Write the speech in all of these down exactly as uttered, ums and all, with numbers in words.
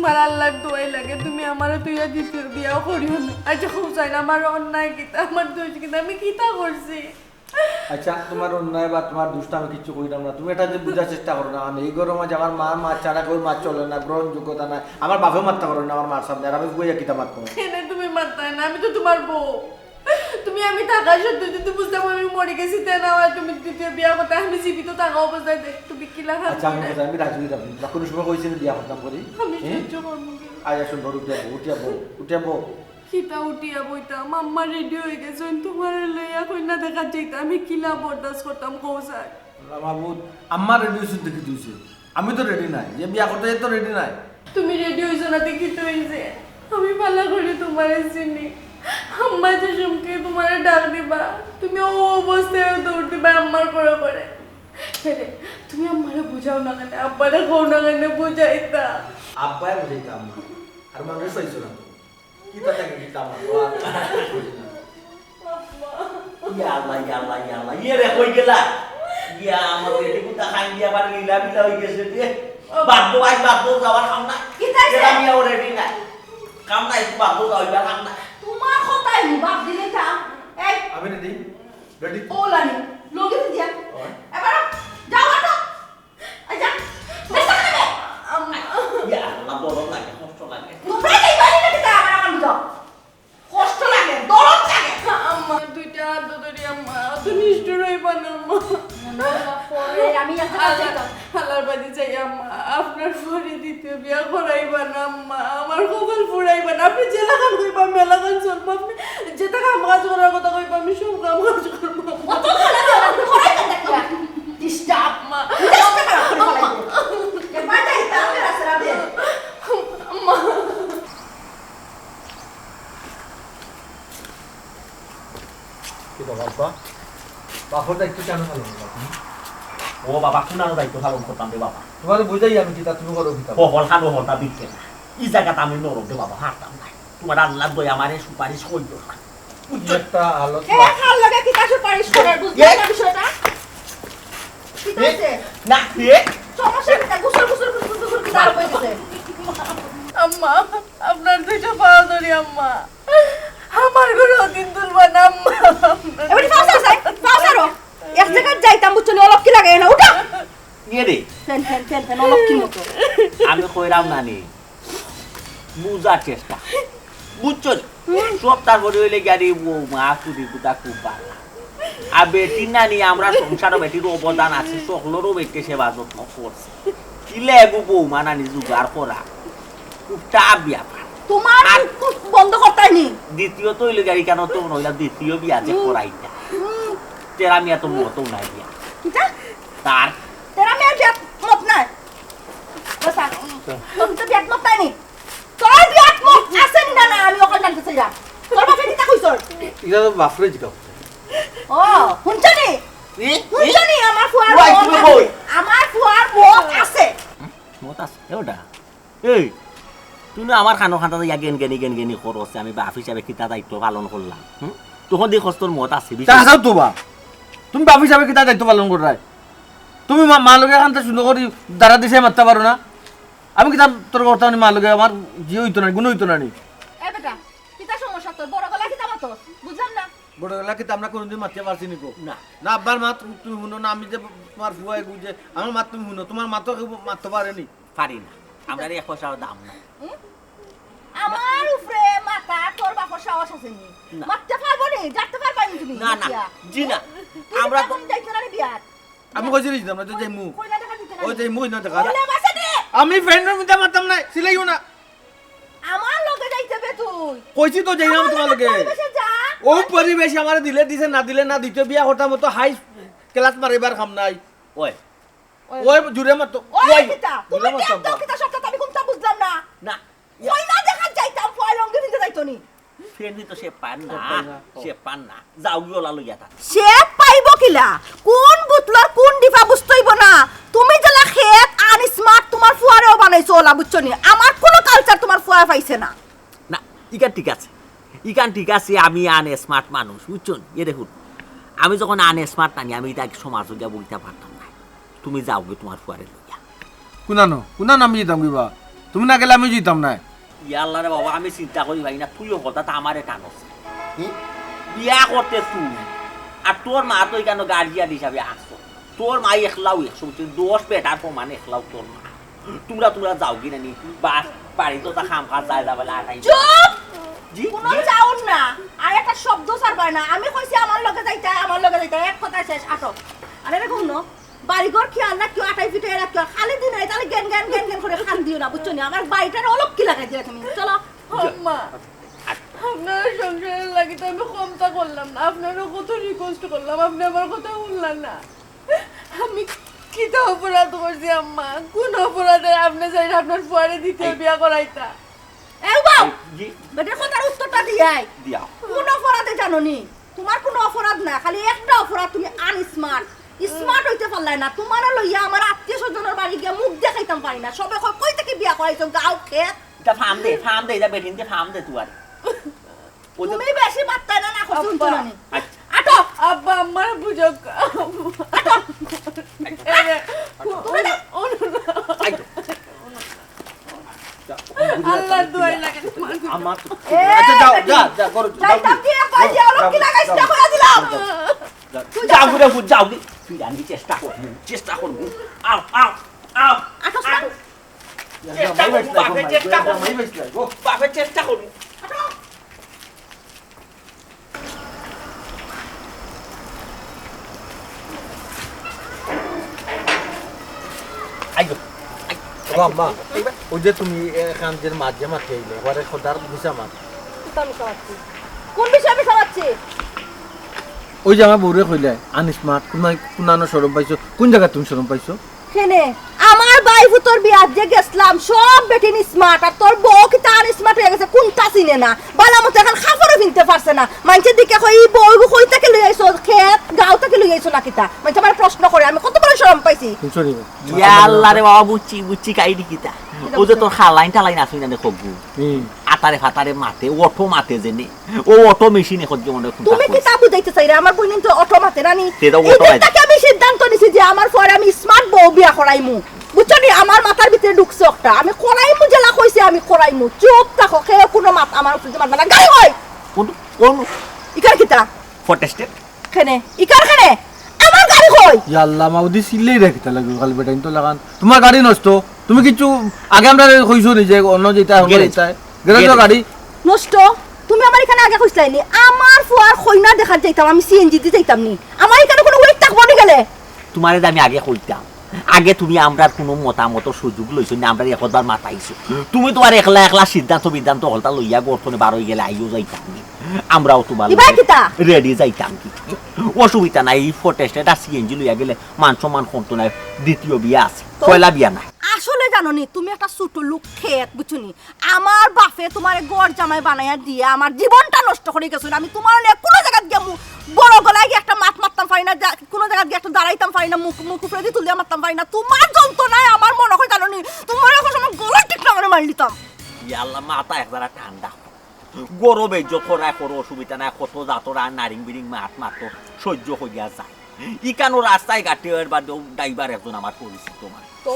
তোমার আল্লাহর দোয়াই লাগে, তুমি আমারে তুইয়া দ্বিতীয় বিয়াও করিও না। আচ্ছা, হুসাইন, আমার অন্যায় কিতা, আমার দোষ কিতা, আমি কিতা করছি? আচ্ছা, তোমার অন্যায় বা তোমার দোষ তো আমি কিচ্ছু কইলাম না। তুমি এটা যে বুঝার চেষ্টা করো না, মানে এই ঘরর মাঝে আমার মা, মা ছাড়া কেউ মা চলে না, গ্রহণযোগ্যতা নাই। আমার বাপেও মাততা পারইন না আমার মার সামনে, আর আমি বইয়া কিতা মাতমু? কেনে তুমি মাততায় না? আমি তো তোমার বউ। তুমি আমি থাকা সত্ত্বেও যদি বুঝতাম আমি মরি গেছি, তে না হয় তুমি দ্বিতীয় বিয়া করতে, আমি জীবিত থাকা অবস্থায় দেখ তুমি কিলা খান আচ্ছা, আমি করে। কথা, আমি রাজি হইতাম না। বা কোনো সময় কইছি আমি বিয়া করতাম করি? আমি হ্যাঁ? সহ্য করবো কি? আয় আসুন, ধর, উঠিয়া বউ, উঠিয়া বউ, উঠিয়া বউ। কিতা উঠিয়া বইতাম? আম্মা রেডি হয়ে গেছেন, তোমার লইয়া কইনা দেখা যাইতা, আমি কিলা বরদাস্ত করতাম, কও স্যার? মাহবুব, আম্মা রেডি হইছেন তো কি হইছে? আমি তো রেডি নাই, যে বিয়া করতে তো রেডি নাই। তুমি রেডি হইছো না দেখি তো হইছে। আমি ভালা করি তোমারে চিনি। আম্মা যে সময় তোমারে ডাক দিবা, তুমি ও অবস্থায় দৌড় দিবা আম্মার করে করে। হেরে, তুমি আম্মারে বুঝাও না কেনে, আব্বারে কও না কেনে বুঝাইতা। আব্বায় বুঝাইতা আম্মা, আর মানুষ পাইছো না তো। কিতা থাকে কিতা আমার বাবা? ইয়া আল্লাহ, ইয়া আল্লাহ, ইয়া আল্লাহ। ইয়ে রে, কই গেলা? ইয়া, আমার বেটি কুতা খান দিয়া আবার লীলা বিলা হই গেছে রে। বাদ দো, আজ বাদ দো, যাওয়ার কাম না। কিতা হইছে? এরা মিয়া already না। কাম নাই, বাদ দো, যাওয়ার কাম না। তোমার কথাই নি, বাদ দিলে কাম। এই। আমি রেডি, রেডি। ও লানি, লগে দিয়া। ওই। এবার যাও, আটো। আচ্ছা, ব্যস্ত কেন রে? আম্মা। ইয়া আল্লাহ, দরদ লাগে, কষ্ট লাগে। তোমরা এই বাড়ি থেকে যা, আমার এখন বুঝাও। কষ্ট লাগে, দরদ লাগে। আম্মা, দুইটা হাত ধরি আম্মা, অত নিষ্ঠুর হইবা না আম্মা। মনে হয় না পরে আমি একটা কাজ আল্লাহ, চাইতাম। আল্লাহর বাড়ি যাই আম্মা, আপনার পরে দ্বিতীয় বিয়া করাইবা না আম্মা, আমার কপাল ফুরাইবা না। আপনি যেলাখান কইবা আমি এলাখান চলবো, আপনি যেটা কাম কাজ করার কথা কইবা আমি সব কাম কাজ করবো। অত ভালো লাগে, আপনি করাই কেন দেখি না? Disturb। মা। মেজাজটা খারাপ করে ফেলাইবো। এ বাজাই তাহলে রাস্তা রাতে। মা। কি বাবা, আব্বা? বাপর দায়িত্ব কেন পালন করলা তুমি? ও বাবা, কোন আরো দায়িত্ব পালন করতাম রে বাবা? তোমারে বুঝাই আমি কিতা, তুমি করো কিতা? ও হল খানো হলটা বিকে না। এই জায়গাটা আমি নরম রে বাবা, হারতাম নাই। তোমার আল্লাহর দয়া আমারে সুপারিশ কই দরকার। বুঝছো? একটা আলোচনা। এ, কার লগে কিতা সুপারিশ করার, বুঝলাম না বিষয়টা। কিতা এ? হইছে? না, এ? সমস্যা কিতা? গুসল, গুসল, গুসল, গুসল, কিতা আরম্ভ হয়ে গেছে? আম্মা, আপনার দুইটা পাও ধরি আম্মা। আমার ঘরে ওদিন তুলবা না আম্মা। এবারে পাও ছাড়ো, পাও ছাড়ো। এক জায়গায় যাইতাম, বুঝছো নি, অলক্ষী লাগে না, উঠো। ইয়ে রে। ফেন, ফেন, ফেন, ফেন, অলক্ষীর মতো। আমি কইরাম না নি, বুঝার চেষ্টা। বুঝছো নি? সব তারপরে হইলে গিয়া রে বউ মা চুরি কুটা খুব বালা। আর বেটির নানি আমরা সংসারও বেটির অবদান আছে, সকলেরও বেটির সেবা যত্ন করছে। কিলে এগু বউ মা নানি জোগাড় করা। খুব tough ব্যাপার। তোমার আর মুখ বন্ধ করতাই নি। দ্বিতীয়ত হইলো গিয়া কেন তো নইলা দ্বিতীয় বিয়া যে হুম। করাইতা। হুম। তেরা মিয়া তো মতও নাই বিয়া। কিতা? তার তেরা মিয়ার বিয়াত মত নাই। বসা। তোর তো বিয়াত মত নাই নি। তোর বিয়াত মত আছে নি না, না, আমি ওখানে জানতে চাই না। তোর বাপে কিতা কইছর? ইটা তো বাপরে জিগাও। ও, হুনছো নি? হুনছো নি? আমার ফুয়ার ওই, মত তুমি আছে। বই। আমার ফুয়ার মত আছে। মত আছে? এ ওটা। এই, তুই না আমার খানো খানটা ইয়া গেন গেনি, গেন গেনি করস, আমি বাপ হিসাবে কিতা দায়িত্ব পালন করলাম? হুম? তখন দেখি কষ্টর মত আছে, তা হাসাও তো বা। তুমি বাপ হিসাবে কিতা দায়িত্ব পালন কররায়? তুমি মা, মা লগে খানটা সুন্দর করি দাঁড়া দিছে মারতে পারো না? আমি কিতা তোর কথা নি মা লগে আমার জিও হইতো না, গুণ হইতো না নি? এ বেটা, কিতা সমস্যা তোর? বড় গলা কিতা মাতস? বুঝলাম না। বড় গলা কিতা আমরা কোনোদিন মারতে পারছি নি গো? না। না, আব্বার মাত তুমি হুনো না, আমি যে তোমার ফুয়া এগু যে, আমার মাত তুমি হুনো, তোমার মাত কেউ মারতে পারেনি। পারি না। আমরা এক পয়সার দাম নাই। হুম? আমার উপরে মাথা তোর বাপর সাহস আছে নি? না। মারতে পারবো নি? জানতে পারবাই নি তুমি? না, না। মাতিয়া। জি না। তুই আমরা তো এখন যাইতে না রে বিয়াত। আমি কইছি নি, আমরা তো যাইমু। কইনা দেখা দিতে না ওই নি? যাইমু, কইনা দেখা। ওলে বাসা দে। আমি ফ্রেন্ডর মধ্যে মারতাম না, সিলাইও না। আমার লগে যাইতে বে তুই। কইছি তো যাইমু আমার তোমার লগে। পরিবেশে যা। ও পরিবেশ আমারে দিলে দিছে, না দিলে না দিতে, বিয়া করতাম তো হাই ক্লাস মারিবার কাম নাই। ওই। ওই। ওই জুরে মারতো। ওই ওই। কিতা? তুমি জুরে মারতো। দেখ তো কিতা শব্দ, আমি কোনটা বুঝলাম না। না। কইনা দেখাত যাইতাম, ফুয়া লুঙ্গি পিনতে যাইতো নি। ফেনি তো সে পার না, সে পার না। সে পার না। যাও গিয়া ওলা লইয়া থাক। সে পাইবো কিলা? কোন বুতলর কোন ডিফা বুঝতে অইবো না? তুমি যেলা খেত আন smart, তোমার ফুয়ারেও বানাইছো ওলা, বুঝছো নি? আমার কোনো culture তোমার ফুয়ায় পাইছে না। না, ইখান ঠিক আছে। ইখান ঠিক আছে, আমি আন smart মানুষ, বুঝছো নি? এ দেখুন, আমি যখন আন smart নানি, আমি ইতা সমাজো গিয়া বইতা পারতাম না। তুমি যাও গিয়া তোমার ফুয়ারে লইয়া। কুনানো? কুনানো আমি যাইতাম কিবা? তুমি না গেলে আমি যাইতাম না। ইয়া আল্লাহ রে বাবা, আমি চিন্তা করি ভাই না, তুইও হঠাৎ আমারে টানস। হুম? বিয়া করতে তুই, আর তোর মা তো এখানে গার্জিয়ান হিসাবে আসছো। তোর মা একলাও একশো, দশ বেটার সমান একলাও তোর মা। তোমরা, তোমরা যাওগি না নি? বাস, বাড়িত তো তা খাম খাস যায় যাবে না, আটাই। চুপ! জি, কোনো জি। যাওন না। আর একটা শব্দ ছাড়বায় না। আমি কইছি আমার লগে যাইতা, আমার লগে যাইতা। এক কথা শেষ, আটো। আরে রে ঘুমনো, বাড়িঘর খেয়াল রাখিও, আটাই ফিটাই রাখিও। খালি দিন হয়, তাহলে গেন গেন গেন গেন করে কান দিও না, বুঝছো নি? আমার বাড়িটার অলক্ষী লাগাই দিও তুমি। চলো। আম্মা, আপনার সংসারের লাগি তো আমি ক্ষমতা করলাম না, আপনারও কত রিকোয়েস্ট করলাম, আপনি আমার কথা শুনলেন না। আমি কিতা অপরাধ করছি আম্মা? কোন অপরাধে আপনি চাইরা আপনার ফুয়ারে দ্বিতীয় এই বিয়া করাইতা? এ বাউ! এই, জি। বেটার কথার উত্তরটা দিয়াই। দিয়া। কোন অপরাধে জানো নি? তোমার কোনো অপরাধ না, খালি একটা অপরাধ, তুমি আনস্মার্ট। স্মার্ট হইতে পারলায় না। তোমারে লইয়া আমার আত্মীয় স্বজনের বাড়ি গিয়া মুখ দেখাইতাম পারি না। সবে কয়, "কই থাকি বিয়া করাইছো? গাঁও খেত।" এটা ফাম দে, ফাম দে, এটা বেটিন দে, ফাম দে তুয়ারে। ওই যে তুমি বেশি মাত্তায় না, না করছো আব্বা। শুনছো না নি? আচ্ছা। আটো! আব্বা, আমার বুঝক। আটো! এই রে, তুমি না। অনু-, অনু-, আই তো। যা, আল্লাহর দোয়াই লাগে তোমার। আমার তো এ, আচ্ছা, যাও, যা, যা, করো, যাও, যাইতাম কি? কি, কই যাও, যাও, অলক্ষী লাগাইছ না, যাও, কইয়া দিলাম। যাও, যাও। তুই যাও, যাও। ঘুরে, ঘুরে, যাও, দি। তুই জানি চেষ্টা করবি, চেষ্টা করবি। আও, আও, আও। আটো, আটো। চেষ্টা করবো, বাপে চেষ্টা করবো। বাপে চেষ্টা করবো। I go, I go. ও আম্মা, ওই যে তুমি এখান যে মাঝে মাঝে আইলে, ওরে খোদার মিছা মাত। কিতা মিছা মাতছি? কোন বিষয়ে মিছা মাতছি? ওই যে আমার বউরে কইলে, আনিস মা, কোন, কোন আনো শরম পাইছো? কোন জায়গায় তুমি শরম পাইছো? কেনে? আমার ভাইফুতর বিয়াত যে গেছলাম, সব বেটিন স্মার্ট, আর তোর বউ কিতা আনস্মার্ট হইয়া গেছে, কুনটা চিনে না, বালা মতো এখন কাপড়ও ফিনতে পারছে না। মাইনষে দিকে কয়, "ই বউ কই থাকি লই আইছো, খেত, গাঁও থাকি লই আইছো না কিতা?" মাইনষে আমারে প্রশ্ন করে, আমি কত বড় শরম পাইছি। হুনছো নি? ইয়া আল্লাহ রে বাবা, বুঝছি, বুঝছি, কাহিনী কিতা। কিতা ও যে বুঝছো? তোর খালাইন টালাইন আছে না, দেখো গু। হুম। আতারে ফাতারে মাতে, অটো মাতে যেনে, ও অটো মেশিনে খোঁজ মনে হয় তুমি কিতা বুঝাইতে চাইরা? আমার বইনিন তো অটো মাতে না নি। তে তো অটো এই দিন মাতে। থেকে আমি সিদ্ধান্ত নিছি যে আমার পরে আমি স্মার্ট বউ বিয়া করাইমু। বুঝছো নি? আমার মাথার ভিতরে ঢুকছে একটা। আমি করাইমু, যেলা কইছি আমি করাইমু। চুপ থাকো, কেউ কোনো মাত আমার উপরে মাতবে না। গাড়ি কই? কোন, কোন? ইকার কিতা? ফটেস্টের। কেনে? ইকার কেনে? আমার গাড়ি কই? ইয়া আল্লাহ, মাউদি সিলেই রে কিতা লাগবে, খালি বেটাইন তো লাগান। তোমার গাড়ি নষ্ট। তুমি কিছু আগে আমরারে কইছো নি যে অন্য যেটা, অন্য গ্যারেজ। যেটা? গ্যারেজর গ্যারেজ। গাড়ি। নষ্ট? তুমি আমারে ইখান আগে কইছলায় নি? আমার ফুয়ার কইনা দেখাত যাইতাম, আমি সিএনজি দি যাইতাম নি। আমার ইখানো কোনো ওয়েট থাকবো নি গেলে? তোমারে যে আমি আগে কইতাম, আগে তুমি আমরার কোনো মতামতর সুযোগ লইছো না, আমরারে একবার মাতাইছো। তুমি তোমার একলা একলা সিদ্ধান্ত বিদ্ধান্ত হলতা লইয়া গর্তনে বার হই গেলে আইও যাইতাম নি। আমরাও তোমার ইবায় লগে কিতা? রেডি যাইতাম কি? অসুবিধা নাই, এই ফটেস্ট এটা সিএনজি লইয়া গেলে মান সম্মান কমতো নায়, দ্বিতীয় বিয়া আছে, তো পয়লা বিয়া নাই। আসলে জানো নি, তুমি একটা ছোট লোক খেত, বুঝছো নি? আমার বাপে তোমারে ঘর জামাই বানাইয়া দিয়া আমার জীবনটা নষ্ট করি গেছো। আমি তোমার নিয়া কোনো জাগাত গিয়া মু-, বড় গলায় গিয়া একটা মাত মাততাম পারি না, যা-, কোনো জাগাত গিয়া একটা দাঁড়াইতাম পারি না, মুখ, মুখ উপরেদি তুলিয়া মাততাম পারি না। তোমার যন্ত্রণায় আমার মনে হয় জানো নি, তোমার এখন সময় গলার টিপটা আমারে মারি নিতাম। ইয়া আল্লাহ, মাথা একবারে ঠান্ডা। গরমে যখন রায় করো অসুবিধা নাই, কত জাতর আর নারিং বিরিং মাত মাতো সহ্য করিয়া যায়। ইকানো রাস্তায় ঘাটে এর বাদেও ড্রাইভার একজন আমার পরিচিত মানুষ। তো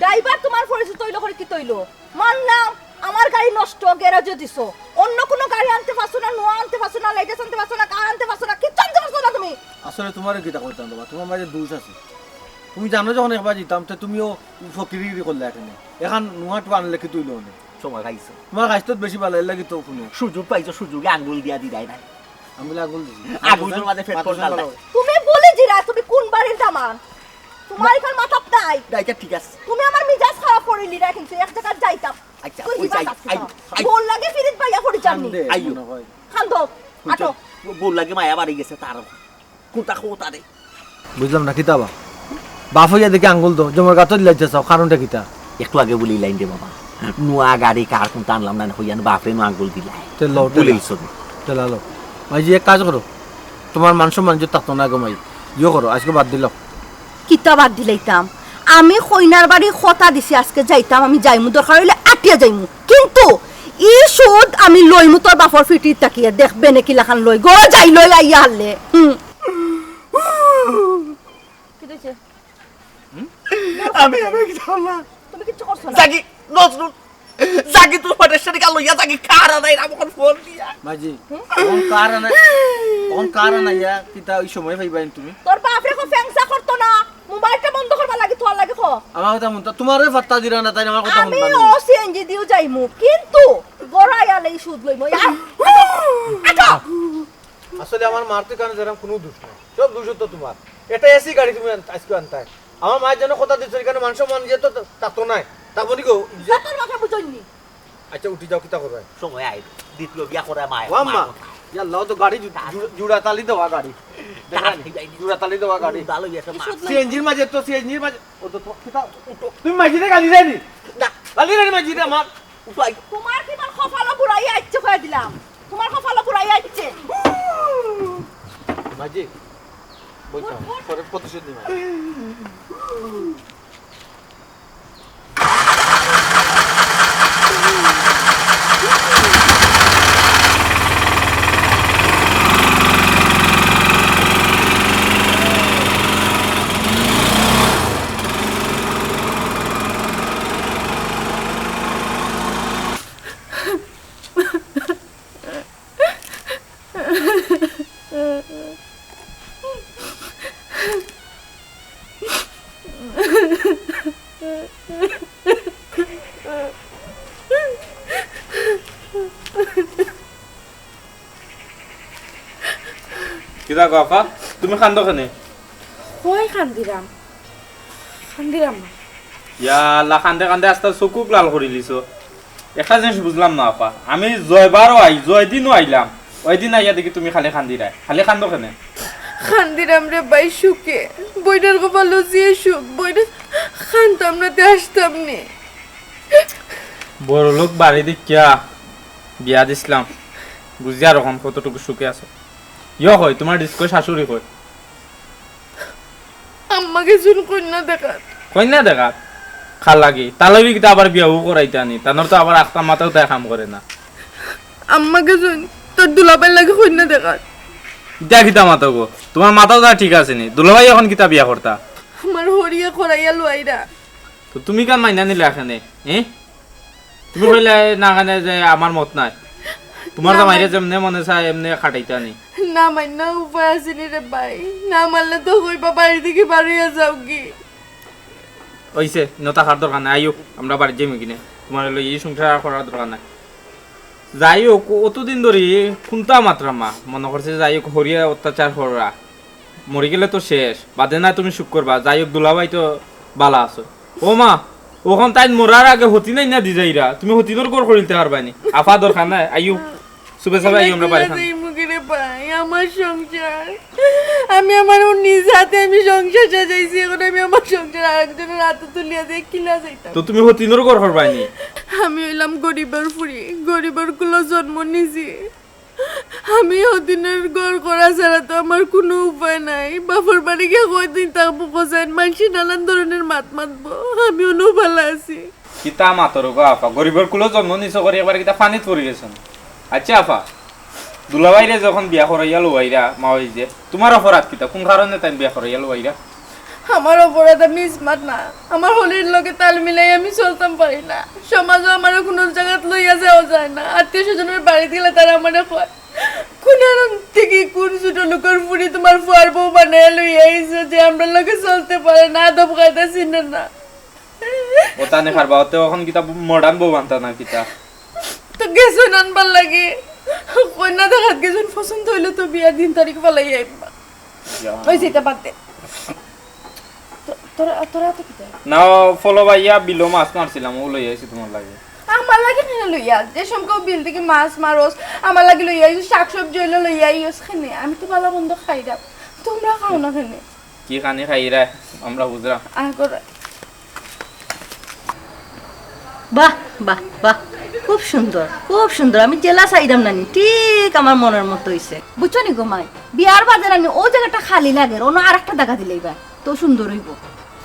ড্রাইভার তোমার পরিচিত হইলো করে কি তৈলো? মানলাম আমার গাড়ি নষ্ট, গ্যারেজে দিছো, অন্য কোনো গাড়ি আনতে পারছো না, নোয়া আনতে পারছো না, লেটেস্ট আনতে পারছো না, কার আনতে পারছো না, কিচ্ছু আনতে পারছো না তুমি। আসলে তোমারে কিতা করতাম বাবা, তোমার মাঝে দোষ আছে। তুমি জানো যখন একবার দিতাম, তো তুমিও ফকিরিগিরি করলে এখানে। এখন নোয়া টুয়া আনলে কি তুইলো অনে? সময় পাইছো। তোমার কাছ তো বেশি ভালো, এর লাগি তো কোনো। সুযোগ পাইছো, সুযোগে আঙ্গুল দিয়া দিলাই নাই। আঙ্গুলে আঙ্গুল দিছি। আঙ্গুলটার মাঝে ফেট মাথা করলা সামনে নাই। তুমি বলে দিরা, তুমি কোন বাড়ির দামান? তোমার এখান মাথাত নাই। দায়িত্ব ঠিক আছে। তুমি আমার মিজাজ খারাপ করিলি না কিন্তু, এক জায়গায় যাইতাম। আচ্ছা, তুই ওই দিবা যাই, যাস আই, না। আই। বল লাগে ফিরিত বাইয়া পড়ি যামনি। কান্দে, আইও। মনে হয়। কান্দো, আটো। বল লাগে মায়া বাড়ি গেছে তার। কোনটা কোথারে? বুঝলাম না, কিতা বা? বাপ হইয়া দেখি আঙ্গুল দো, জমর গাতো দিলাইতে চাও, কারণটা কিতা? একটু আগে বলি লাইন দে বাবা। নোয়া গাড়ি কার কোনটা আনলাম না, হইয়া বাপরে নো আঙ্গুল দিলাই। তে লও, তে বলে লও। ইসো দে। তে লালো। মাই জি, এক কাজ করো, তোমার মান সম্মান ইজ্জত থাকতো না গো মাই। ইয়ো করো, আজকে বাদ দিলাও। কিতা বাদ দিলাইতাম? আমি কইনার বাড়ি কথা দিছি, আজকে যাইতাম, আমি যাইমু, দরকার হইলে আটিয়া যাইমু, কিন্তু ই সুদ আমি লইমু তোর বাপর ফিটির তাকিয়া, দেখবে নাকি লাখান লই, গরো যাই লই আইয়া হারলে। হুম। কি হইছে? হুম? আমি, আমি কিচ্ছু করলাম না। তুমি কিচ্ছু করছো না? যাকি। নজরুল, যাগি তোর পাটের সাথে গেল ইয়া যাগি কার আনাই রাম এখন ফোন দিয়া। মাঝি, কোন কার আনাই, কোন কার আনাইয়া কিতা ওই সময় পাইবা তুমি? তোর বাপরে কো ফেংসা করতো না, মোবাইলটা বন্ধ করবার লাগি তোর লাগি কো। আমার কথা হুনতা, তোমারে পাত্তা দিরা না, তাই আমার কথা আমি হুনবা না। ও সিএনজি দিও যাইমু, কিন্তু গড়াইয়ালে সুদ লইমু। আর আটো। আসলে আমার মার তো এখানে যেরকম কোনো দোষ নাই, সব দোষ তো তোমার। এটা এসি গাড়ি তুমি আন-, আজকে আনতায়। আমার মায়ের জন্য কথা দিচ্ছ, এখানে মান সম্মান ইয়ে তো তা তো নাই। তা বলি গো, ইয়ে। তোর মাকে বুঝইনি। আচ্ছা, উঠি যাও, কিতা করবে? সময় আইল, দ্বিতীয় বিয়া করে মায়, ও আম্মা, মার কথা। ইয়াল্লা, ও তো গাড়ি জু-, জু-, জুড়া তালি দেওয়া গাড়ি। দেখা নি? তালি দেয়নি। জুড়া তালি দেওয়া গাড়ি। ভালো গেছে, মা। সিএনজির মাঝে তো, সিএনজির মাঝে। ও তো তো-, কিতা? উঠো। তুমি মাঝিরে গালি দেয়নি? না। গালি দেয়নি মাঝিরে আমার? উঠো, আই। তোমার কি আমার কপালো বুড়াই আইছে কয়ে দিলাম। তোমার কপালো বুড়াই আইছে। মাঝি, বলছো, উঠ, উঠ। পরে প্রতিশোধ নিবা। কিতা গো আফা, তুমি কান্দো কেনে? কই কান্দিরাম? কান্দিরাম না। ইয়া আল্লাহ, কান্দে কান্দে আস্তা চকুক লাল করিলিছো। একটা জিনিস বুঝলাম না আফা, আমি জয়বারও আই, জয়দিনও আইলাম, ওই দিন আইয়া দেখি তুমি খালি কান্দিরায়, খালি কান্দো কেনে? কান্দিরাম রে ভাই সুখে, বইনর কপালো যে সুখ, বইনর কান্দতাম না তে আসতাম নি। বড়লোক বাড়ি দেখিয়া বিয়া দিছলাম, বুঝিয়ার অখন কতটুকু সুখে আছো। ইয়ো কই, তোমার ডিস্কো শাশুড়ি কই? আম্মা গেছইন কইন্যা দেখাত। কইন্যা দেখাত? কার লাগি? তার লাগি কিতা আবার বিয়াও করাইতা নি? তানর তো আবার আখতা মাথাও তাই কাম করে না। আম্মা গেছইন, তোর দুলাভাইর লাগি কইন্যা দেখাত। ইতা কিতা মাতো গো? তোমার মাথাও তা ঠিক আছে নি? দুলাভাই অখন কিতা বিয়া করতা? আমার হরিয়ে করাইয়া লইরা। তো তুমি কেনে মাইনা নিলা এখানে, হ্যাঁ? তুমি কইলা না কেনে যে আমার মত নাই, তোমার না জামাইরে মাই- যেমনে মনে চায় এমনে খাটাইতা নি। না মাই, না উপায় আছে নি রে ভাই, না মারলে তো কইবা বাড়ি থাকি বারইয়া যাওগি। অইছে, ইনো থাকার দরকার নাই, আইও আমরা বাড়িত যাইমু কিনে, তোমার লইয়া এই সংসার আর করার দরকার নাই। যাই হোক, অতদিন ধরি কুন্তা মাতরাম মা, মনে করছে যাই হোক হরিয়ে অত্যাচার কররা, মরি গেলে তো শেষ, বাদে না তুমি সুখ করবা। যাই হোক, দুলাভাই তো বালা আছো। ও মা, অখন তাইন মরার আগে হতিন আইনা দি যাইরা, তুমি হতিনর ঘর করিলতে পারবায় নি। আফা দরকার নাই, আইও, সুবে সাবে আইও আমরা বাড়ি খান। যাইমু কিরে ভাই, আমার সংসার, আমি আমার নিজ হাতে আমি সংসার সাজাইছি, অখন আমি আমার সংসার আরেকজনর আতো তুলিয়া দিয়া কিলা যাইতাম? তো তুমি হতিনর ঘর করবায় নি? আমি অইলাম গরিবর ফুরি, গরিবর কুলো জন্ম নিছি। আমি হতিনর ঘর করা ছাড়া তো আমার কুনু উপায় নাই। বাপর বাড়ি গিয়া কয়দিন থাকমু কওছাইন, মানষে নানান ধরনের মাত মাতবো। আমি অনো ভালা আছি। কিতা মাতর গো আফা? গরিবর কুলো জন্ম নিছো করি একবারে কিতা পানিত পড়ি গেছো নি? আচ্ছা আফা, দুলাভাইরে যখন বিয়া করাইয়া লওয়াইরা, মা ওই যে, তোমার অপরাধ কিতা? কুন কারণে তাইন বিয়া করাইয়া লওয়াইরা? আমার অপরাধ, আমি smart না। আমার হরির লগে তাল মিলাই আমি চলতাম পারি না। সমাজও আমারে কুনু জাগাত লইয়া যাওয়া যায় না। আত্মীয় স্বজনর বাড়িত গেলে তারা আমারে কয়, "কুন আরাম থাকি কুন ছোট লোকর ফুরি তোমার ফুয়ার বউ বানাইয়া লইয়া আইছো যে আমরার লগে চলতে পারে না, আদব কায়দা চিনে না।" ও তানে পারবা, অতে অখন কিতা modern বউ আনতা না কিতা? তো গেছইন আনবার লাগি। কইন্যা দেখাত গেছইন, পছন্দ অইলে তো বিয়ার দিন তারিখ ফালাই আইবা। ইয়া। ওই যেটা বাদ দে। তো-, তোরা, তোরা তো কিতা? না, ফলো ভাইয়া বিলো মাছ মারছিলাম, ও লই আইছি তোমার লাগি। আমার লাগি কেনে লইয়া? যে সময় বিল থাকি মাছ মারস, আমার লাগি লইয়া আইস, শাক সবজি অইলে লইয়া আইস কেনে? আমি তো ভালা মন্দ খাইরাম, তোমরা খাও না কেনে? কি খানি খাইরা, আমরা বুঝরাম। আয় করে। বাহ, বাহ, বাহ, খুব সুন্দর, খুব সুন্দর। আমি যেলা চাইরাম নানি, ঠিক আমার মনর মতো অইছে। বুঝছো নি গো মাই, বিয়ার বাদে নানি অউ জাগাটা খালি লাগের, অনো আরেকটা জাগা দিলাইবা, তো সুন্দর অইবো।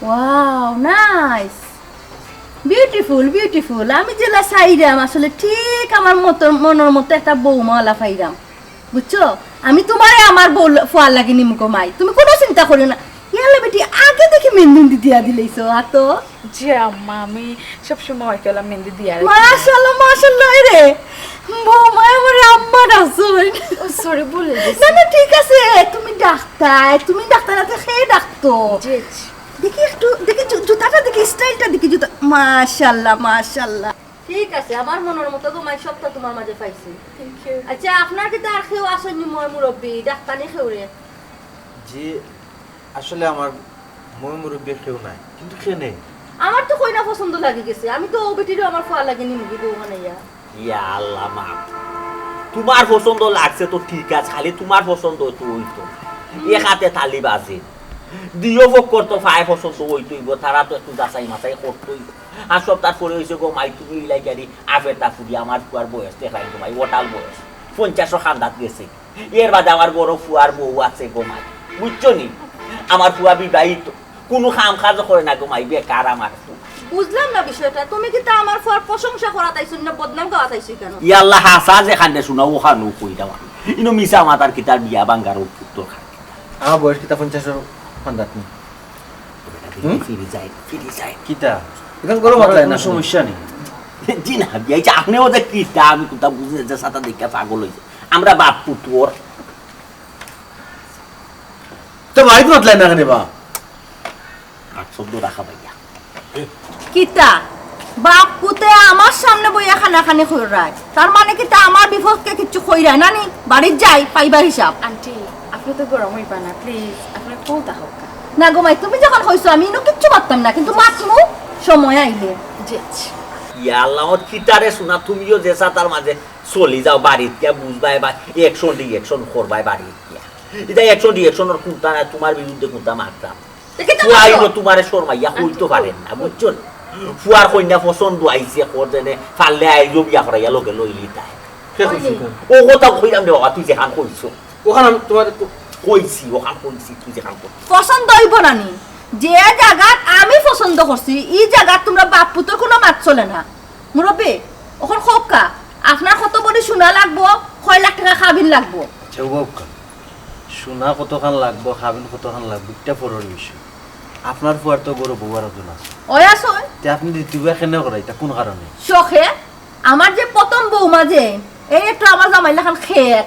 Wow, nice, beautiful, beautiful। আমি যেলা চাইরাম আসলে ঠিক আমার মতো, মনর মতো একটা বৌমাওয়ালা পাইরাম। বুঝছো? আমি তোমারে আমার বউ ল-, ফুয়ার লাগি নিমু গো মাই। তুমি কুনু চিন্তা করিও না। ইয়াল্লা বেটি, আগে দেখি মেহেন্দি দিয়া দিলাইছো, আতো। জি আম্মা, আমি সবসময় অয়কে অলা মেহেন্দি দিয়া রাখি। মাশাআল্লাহ, মাশাআল্লাহ রে। বৌমায় আমার আম্মা ডাকছইন। ও, সরি, ভুলে গেছি। না, না, ঠিক আছে, তুমি ডাকতায়, তুমি ডাকতায় না তো কে ডাকতো? জি, জি। দেখি একটু, দেখি জু-, জুতাটা দেখি, স্টাইলটা দেখি জুতা। মাশাআল্লাহ, মাশাআল্লাহ। ঠিক আছে, আমার মনর মতো গো মাই, সবটা তুমার মাঝে পাইছি। Thank you। আচ্ছা, আপনার কিতা আর কেউ আছইন নি ময় মুরব্বি, ডাকতা নি কেউরে? জি, আসলে আমার ময় মুরব্বি কেউ নাই, কিন্তু কেনে? আমার তো কইনা পছন্দ লাগি গেছে, আমি তো অউ বেটিরে আমার ফুয়ার লাগি নিমুগি বউ বানাইয়া। ইয়া আল্লাহ মা, তুমার পছন্দ লাগছে তো ঠিক আছে, খালি তুমার পছন্দ তো অইতো না। এক আতে তালি বাজে, দুইও পক্ষর তো ফায় পছন্দ অইতোউ অইবো, তারা তো একটু যাচাই মাচাই করতোউ অইবো। আর সবতার পরে অইছে গো মাই, তুমি ইলাইকারি আফেতা ফুরি, আমার ফুয়ার বয়স দেখাই গো মাই, অটাল বয়স, পঞ্চাশর কান্দাত গেছে। এর বাদে আমার ঘরো ফুয়ার বউ আছে গো মাই, বুঝছো নি? আমার ফুয়া বিবাহিত, কুনু কাম কাজও করে না গো মাই, বেকার আমার ফুয়া। বুঝলাম না বিষয়টা, তুমি কিতা আমার ফুয়ার প্রশংসা করাত আইছো না বদনাম গাওয়াত আইছো কেনে? ইয়া আল্লাহ, হাছা যেখানে শুনা অখানউ কইরাম আমি। ইনো মিছা মাতার কিতার বিয়া ভাঙ্গার অউ পুত্তর খান কিতা? আমার বয়স কিতা পঞ্চাশর কান্দাত নি? হুম? ফিরি যাই, ফিরি যাই। কিতা? ইখান গরম মাতলায় না। কুনু সমস্যা নি। জি না, বিয়া, এই যে আপনেও যে কিতা, আমি কুনতা বুঝি না, যে সাতা দেখিয়া পাগল অইছে। আমরা বাপ পুত অর। তো বাড়িত মাতলায় না কেনে বা? আর শব্দ রাখা ভাইয়া। কিতা? বাপ পুতে আমার সামনে বইয়া কানাকানি কররায়। তার মানে কিতা আমার বিপক্ষে কিচ্ছু কইরায় না নি? বাড়িত যাই, পাইবা হিসাব। আন্টি, আপনে তো গরম অইবা না, please, আপনার cool থাকউক্কা। না গো মাই, তুমি যখন কইছো আমি ইনো কিচ্ছু মাততাম না, কিন্তু মাতমু সময় আইলে। জি, জি। ইয়া আল্লাহ, আমার কিতারে শুনা, তুমিও যে সাতার মাঝে চলি যাও বাড়িত গিয়া, বুঝবায় বা action reaction করবায় বাড়িত গিয়া। ইটা action reaction-র কুনতা না, তুমার বিরুদ্ধে কুনতা মাততাম। তে কিতা ফুয়াইনও মাততো? তুমারে শরমাইয়া কইতো আন্টি, পারের না, বুঝছো নি? ফুয়ার কইনা পছন্দ আইছে, কর যেনে, পারলে আইজও বিয়া করাইয়া লগে লইলিতায়। কে কইছে? ও কথা কইরাম রে বাবা, তুই যেখান কইছো। অখান আমি তুমারে তো কইছি, অখান কইছি, তুই যেখান কইছো। পছন্দ অইবো না নি? যে জাগাত আমি পছন্দ করছি, ই জাগাত তুমরা বাপ পুতর কুনু মাত চলে না। মুরব্বি, অখন কউক্কা, আপনার কত ভরি সোনা লাগবো, কয় লাখ টেকা কাবিন লাগবো? আচ্ছা, ও বাবকা, সোনা কতখান লাগবো, কাবিন কতখান লাগবো, ইটা পরর বিষয়। আপনার ফুয়ার তো ঘরো বউ আরকজন আছে। অয় আছে। তে আপনে দ্বিতীয় বিয়া কেনে করাইতা, কুন কারণে? শখে। আমার যে প্রথম বউমা যে, এই একটু আমার জামাইর লাখান খেত,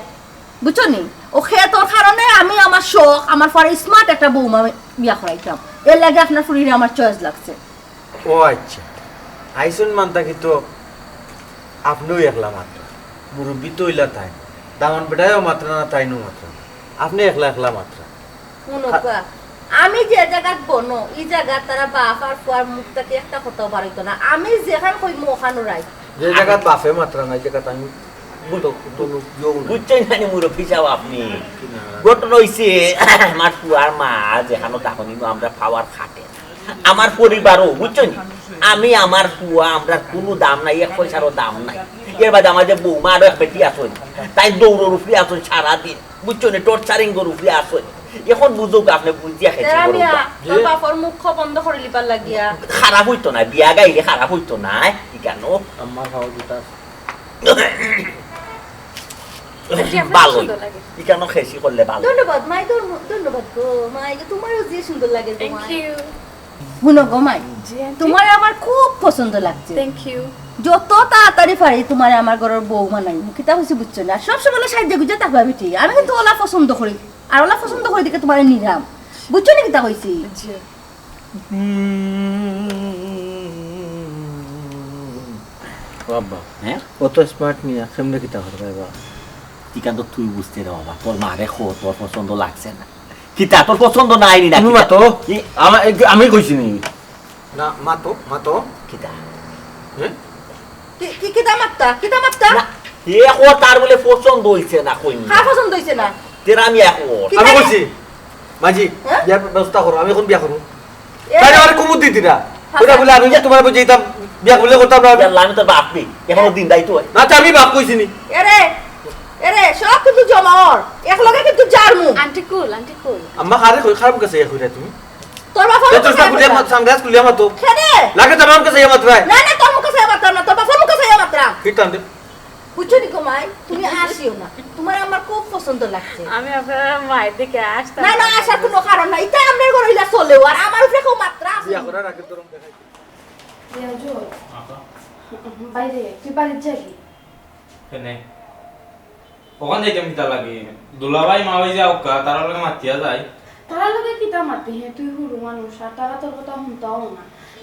বুঝছো নি? অউ খেতর কারণে আমি আমার শখ, আমার ফুয়ারে smart একটা বউমা বিয়া করাইতাম। এর লাগি আপনার ফুরিরে আমার choice লাগছে। ও আচ্ছা, আইছইন মানতা কিতা আপনেউ একলা মাতরা, মুরব্বি তো অইলা তাইন, দামান বেটায়ও মাতরা না, তাইনও মাতরা না, আপনে একলা একলা মাতরা। হুনো খা- বা, আমি যে জাগাত বনো, ই জাগাত তারা বাপ আর ফুয়ার মুখ থাকি একটা কথাও বার অইতো না। আমি যেখান কইমু অখানউ right। যে জাগাত বাপে মাতরা না, ই জাগাত আমি বুঝ-, তো কোনো ইয়েও না। বুঝছইন না নি মুরব্বি সাব আপনে? কি না? ঘটনা অইছে, আমার ফুয়ার মা যেখানো তখন ইনো আমরা power খাটে। আমার পরিবারও, বুঝছইন? আমি, আমার ফুয়া, আমরার কুনু দাম নাই, এক পয়সারও দাম নাই। এর বাদে আমার যে বউমা আরো এক বেটি আছইন, তাই দৌড়র উপরে আছইন সারাদিন, বুঝছইন? Torturing-র উপরে আছইন। অখন বুঝউক আপনে, বুঝিয়া খেছি তেরা করউক মিয়া, বা। তোর বাপর মুখ বন্ধ করিলিবার লাগিয়া। খারাপ অইতো না, বিয়া গাইলে খারাপ অইতো না, ইখানো? আমার খাওয়া জুতা আছে। আন্টি, আপনার ভালো। সুন্দর লাগে। ইখানো খেছি করলে ভালো। ধন্যবাদ, মাই, ধর্ম-, ধন্যবাদ গো, মাই গো, তুমারও যে সুন্দর লাগে গো, Thank মাই। You। হুনো গো, মাই, জি, আন্টি। তুমারে আমার খুব পছন্দ লাগছে। Thank you। যত তাড়াতাড়ি পারি তুমারে আমার ঘরর বউ বানাইমু। কিতা কইছি বুঝছো না? সব সময় সাইজে গুজে থাকবা বেটি। আমি কিন্তু অলা পছন্দ করি। আর অলা পছন্দ করি দেখে তুমারে নিলাম। বুঝছো নি কিতা কইছি? জি। ও আব্বা, হ্যাঁ? অত smart মিয়া, কেমনে কিতা করবে বা? ইখান তো তুই বুঝতে রে বাবা, তোর মারে কো, তোর পছন্দ লাগছে না। কিতা তোর পছন্দ নাই নি না? তুমি কিতা? মাতো, এ- আমা-, এ-, আমি কইছি নি? না, মাতো, মাতো। কিতা? হ্যাঁ? কি, কি, কিতা মাততা? কিতা মাততা? না, এ কো তার বুলে পছন্দ অইছে না, কইন না। কার পছন্দ অইছে না? তেরা মিয়া কো। কিতা আমি রে? কইছি, মাঝি, হ্যাঁ? বিয়ার ব্যবস্থা করো, আমি অখন বিয়া করমু। এ তাইলে আমারে কুমুদ দিতি না। হাছা। ওটা বলে আমি তুমারে বুঝাইতাম, বিয়া বলে করতাম না আমি। ইয়াল্লা, আমি তোর বাপ নি, অখনো দিন দায়িত্ব হয়। না, তে আমি বাপ কইছি নি। এরে, এরে, সব কিন্তু জমা অর। এক লগে কিন্তু যারমু। Aunty cool, aunty cool। আম্মা কারে কই, কার মুখে চাইয়া কইরা তুমি? তোর বাপর মুখে চাইয়া মাতরাম। সানগ্লাস খুলিয়া মাতো। কেনে? লাগে তো আমার মুখে চাইয়া মাতরায়। না, না, তোর মুখে চাইয়া মাতরাম না, তোর বাপর মুখে চাইয়া মাতরাম। কিতা আনতে? বুঝছো নি গো মাই? তুমি আসিও না। তুমারে আমার খুব পছন্দ লাগছে। আমি আপনার মায়ের দিকে আসতাম না, না, না। আসার কুনু কারণ নাই। ইতা আমরার ঘরো ইলা চলেও, আর আমার উপরে কেউ মাতরা আছে। বিয়া করার আগে তোর দেখাই। রিয়াজুল, আহা। বাইরে, তুই বাড়িত যাবি? কেনে? অখান যাইতাম কিতা লাগি? দুলাভাই মা ওই যে আউক্কা, তারার লগে মাতিয়া যাই। তারার লগে কিতা মাতবি? হে, তুই হুরু মানুষ, আর তারা তোর কথা হুনতাও না।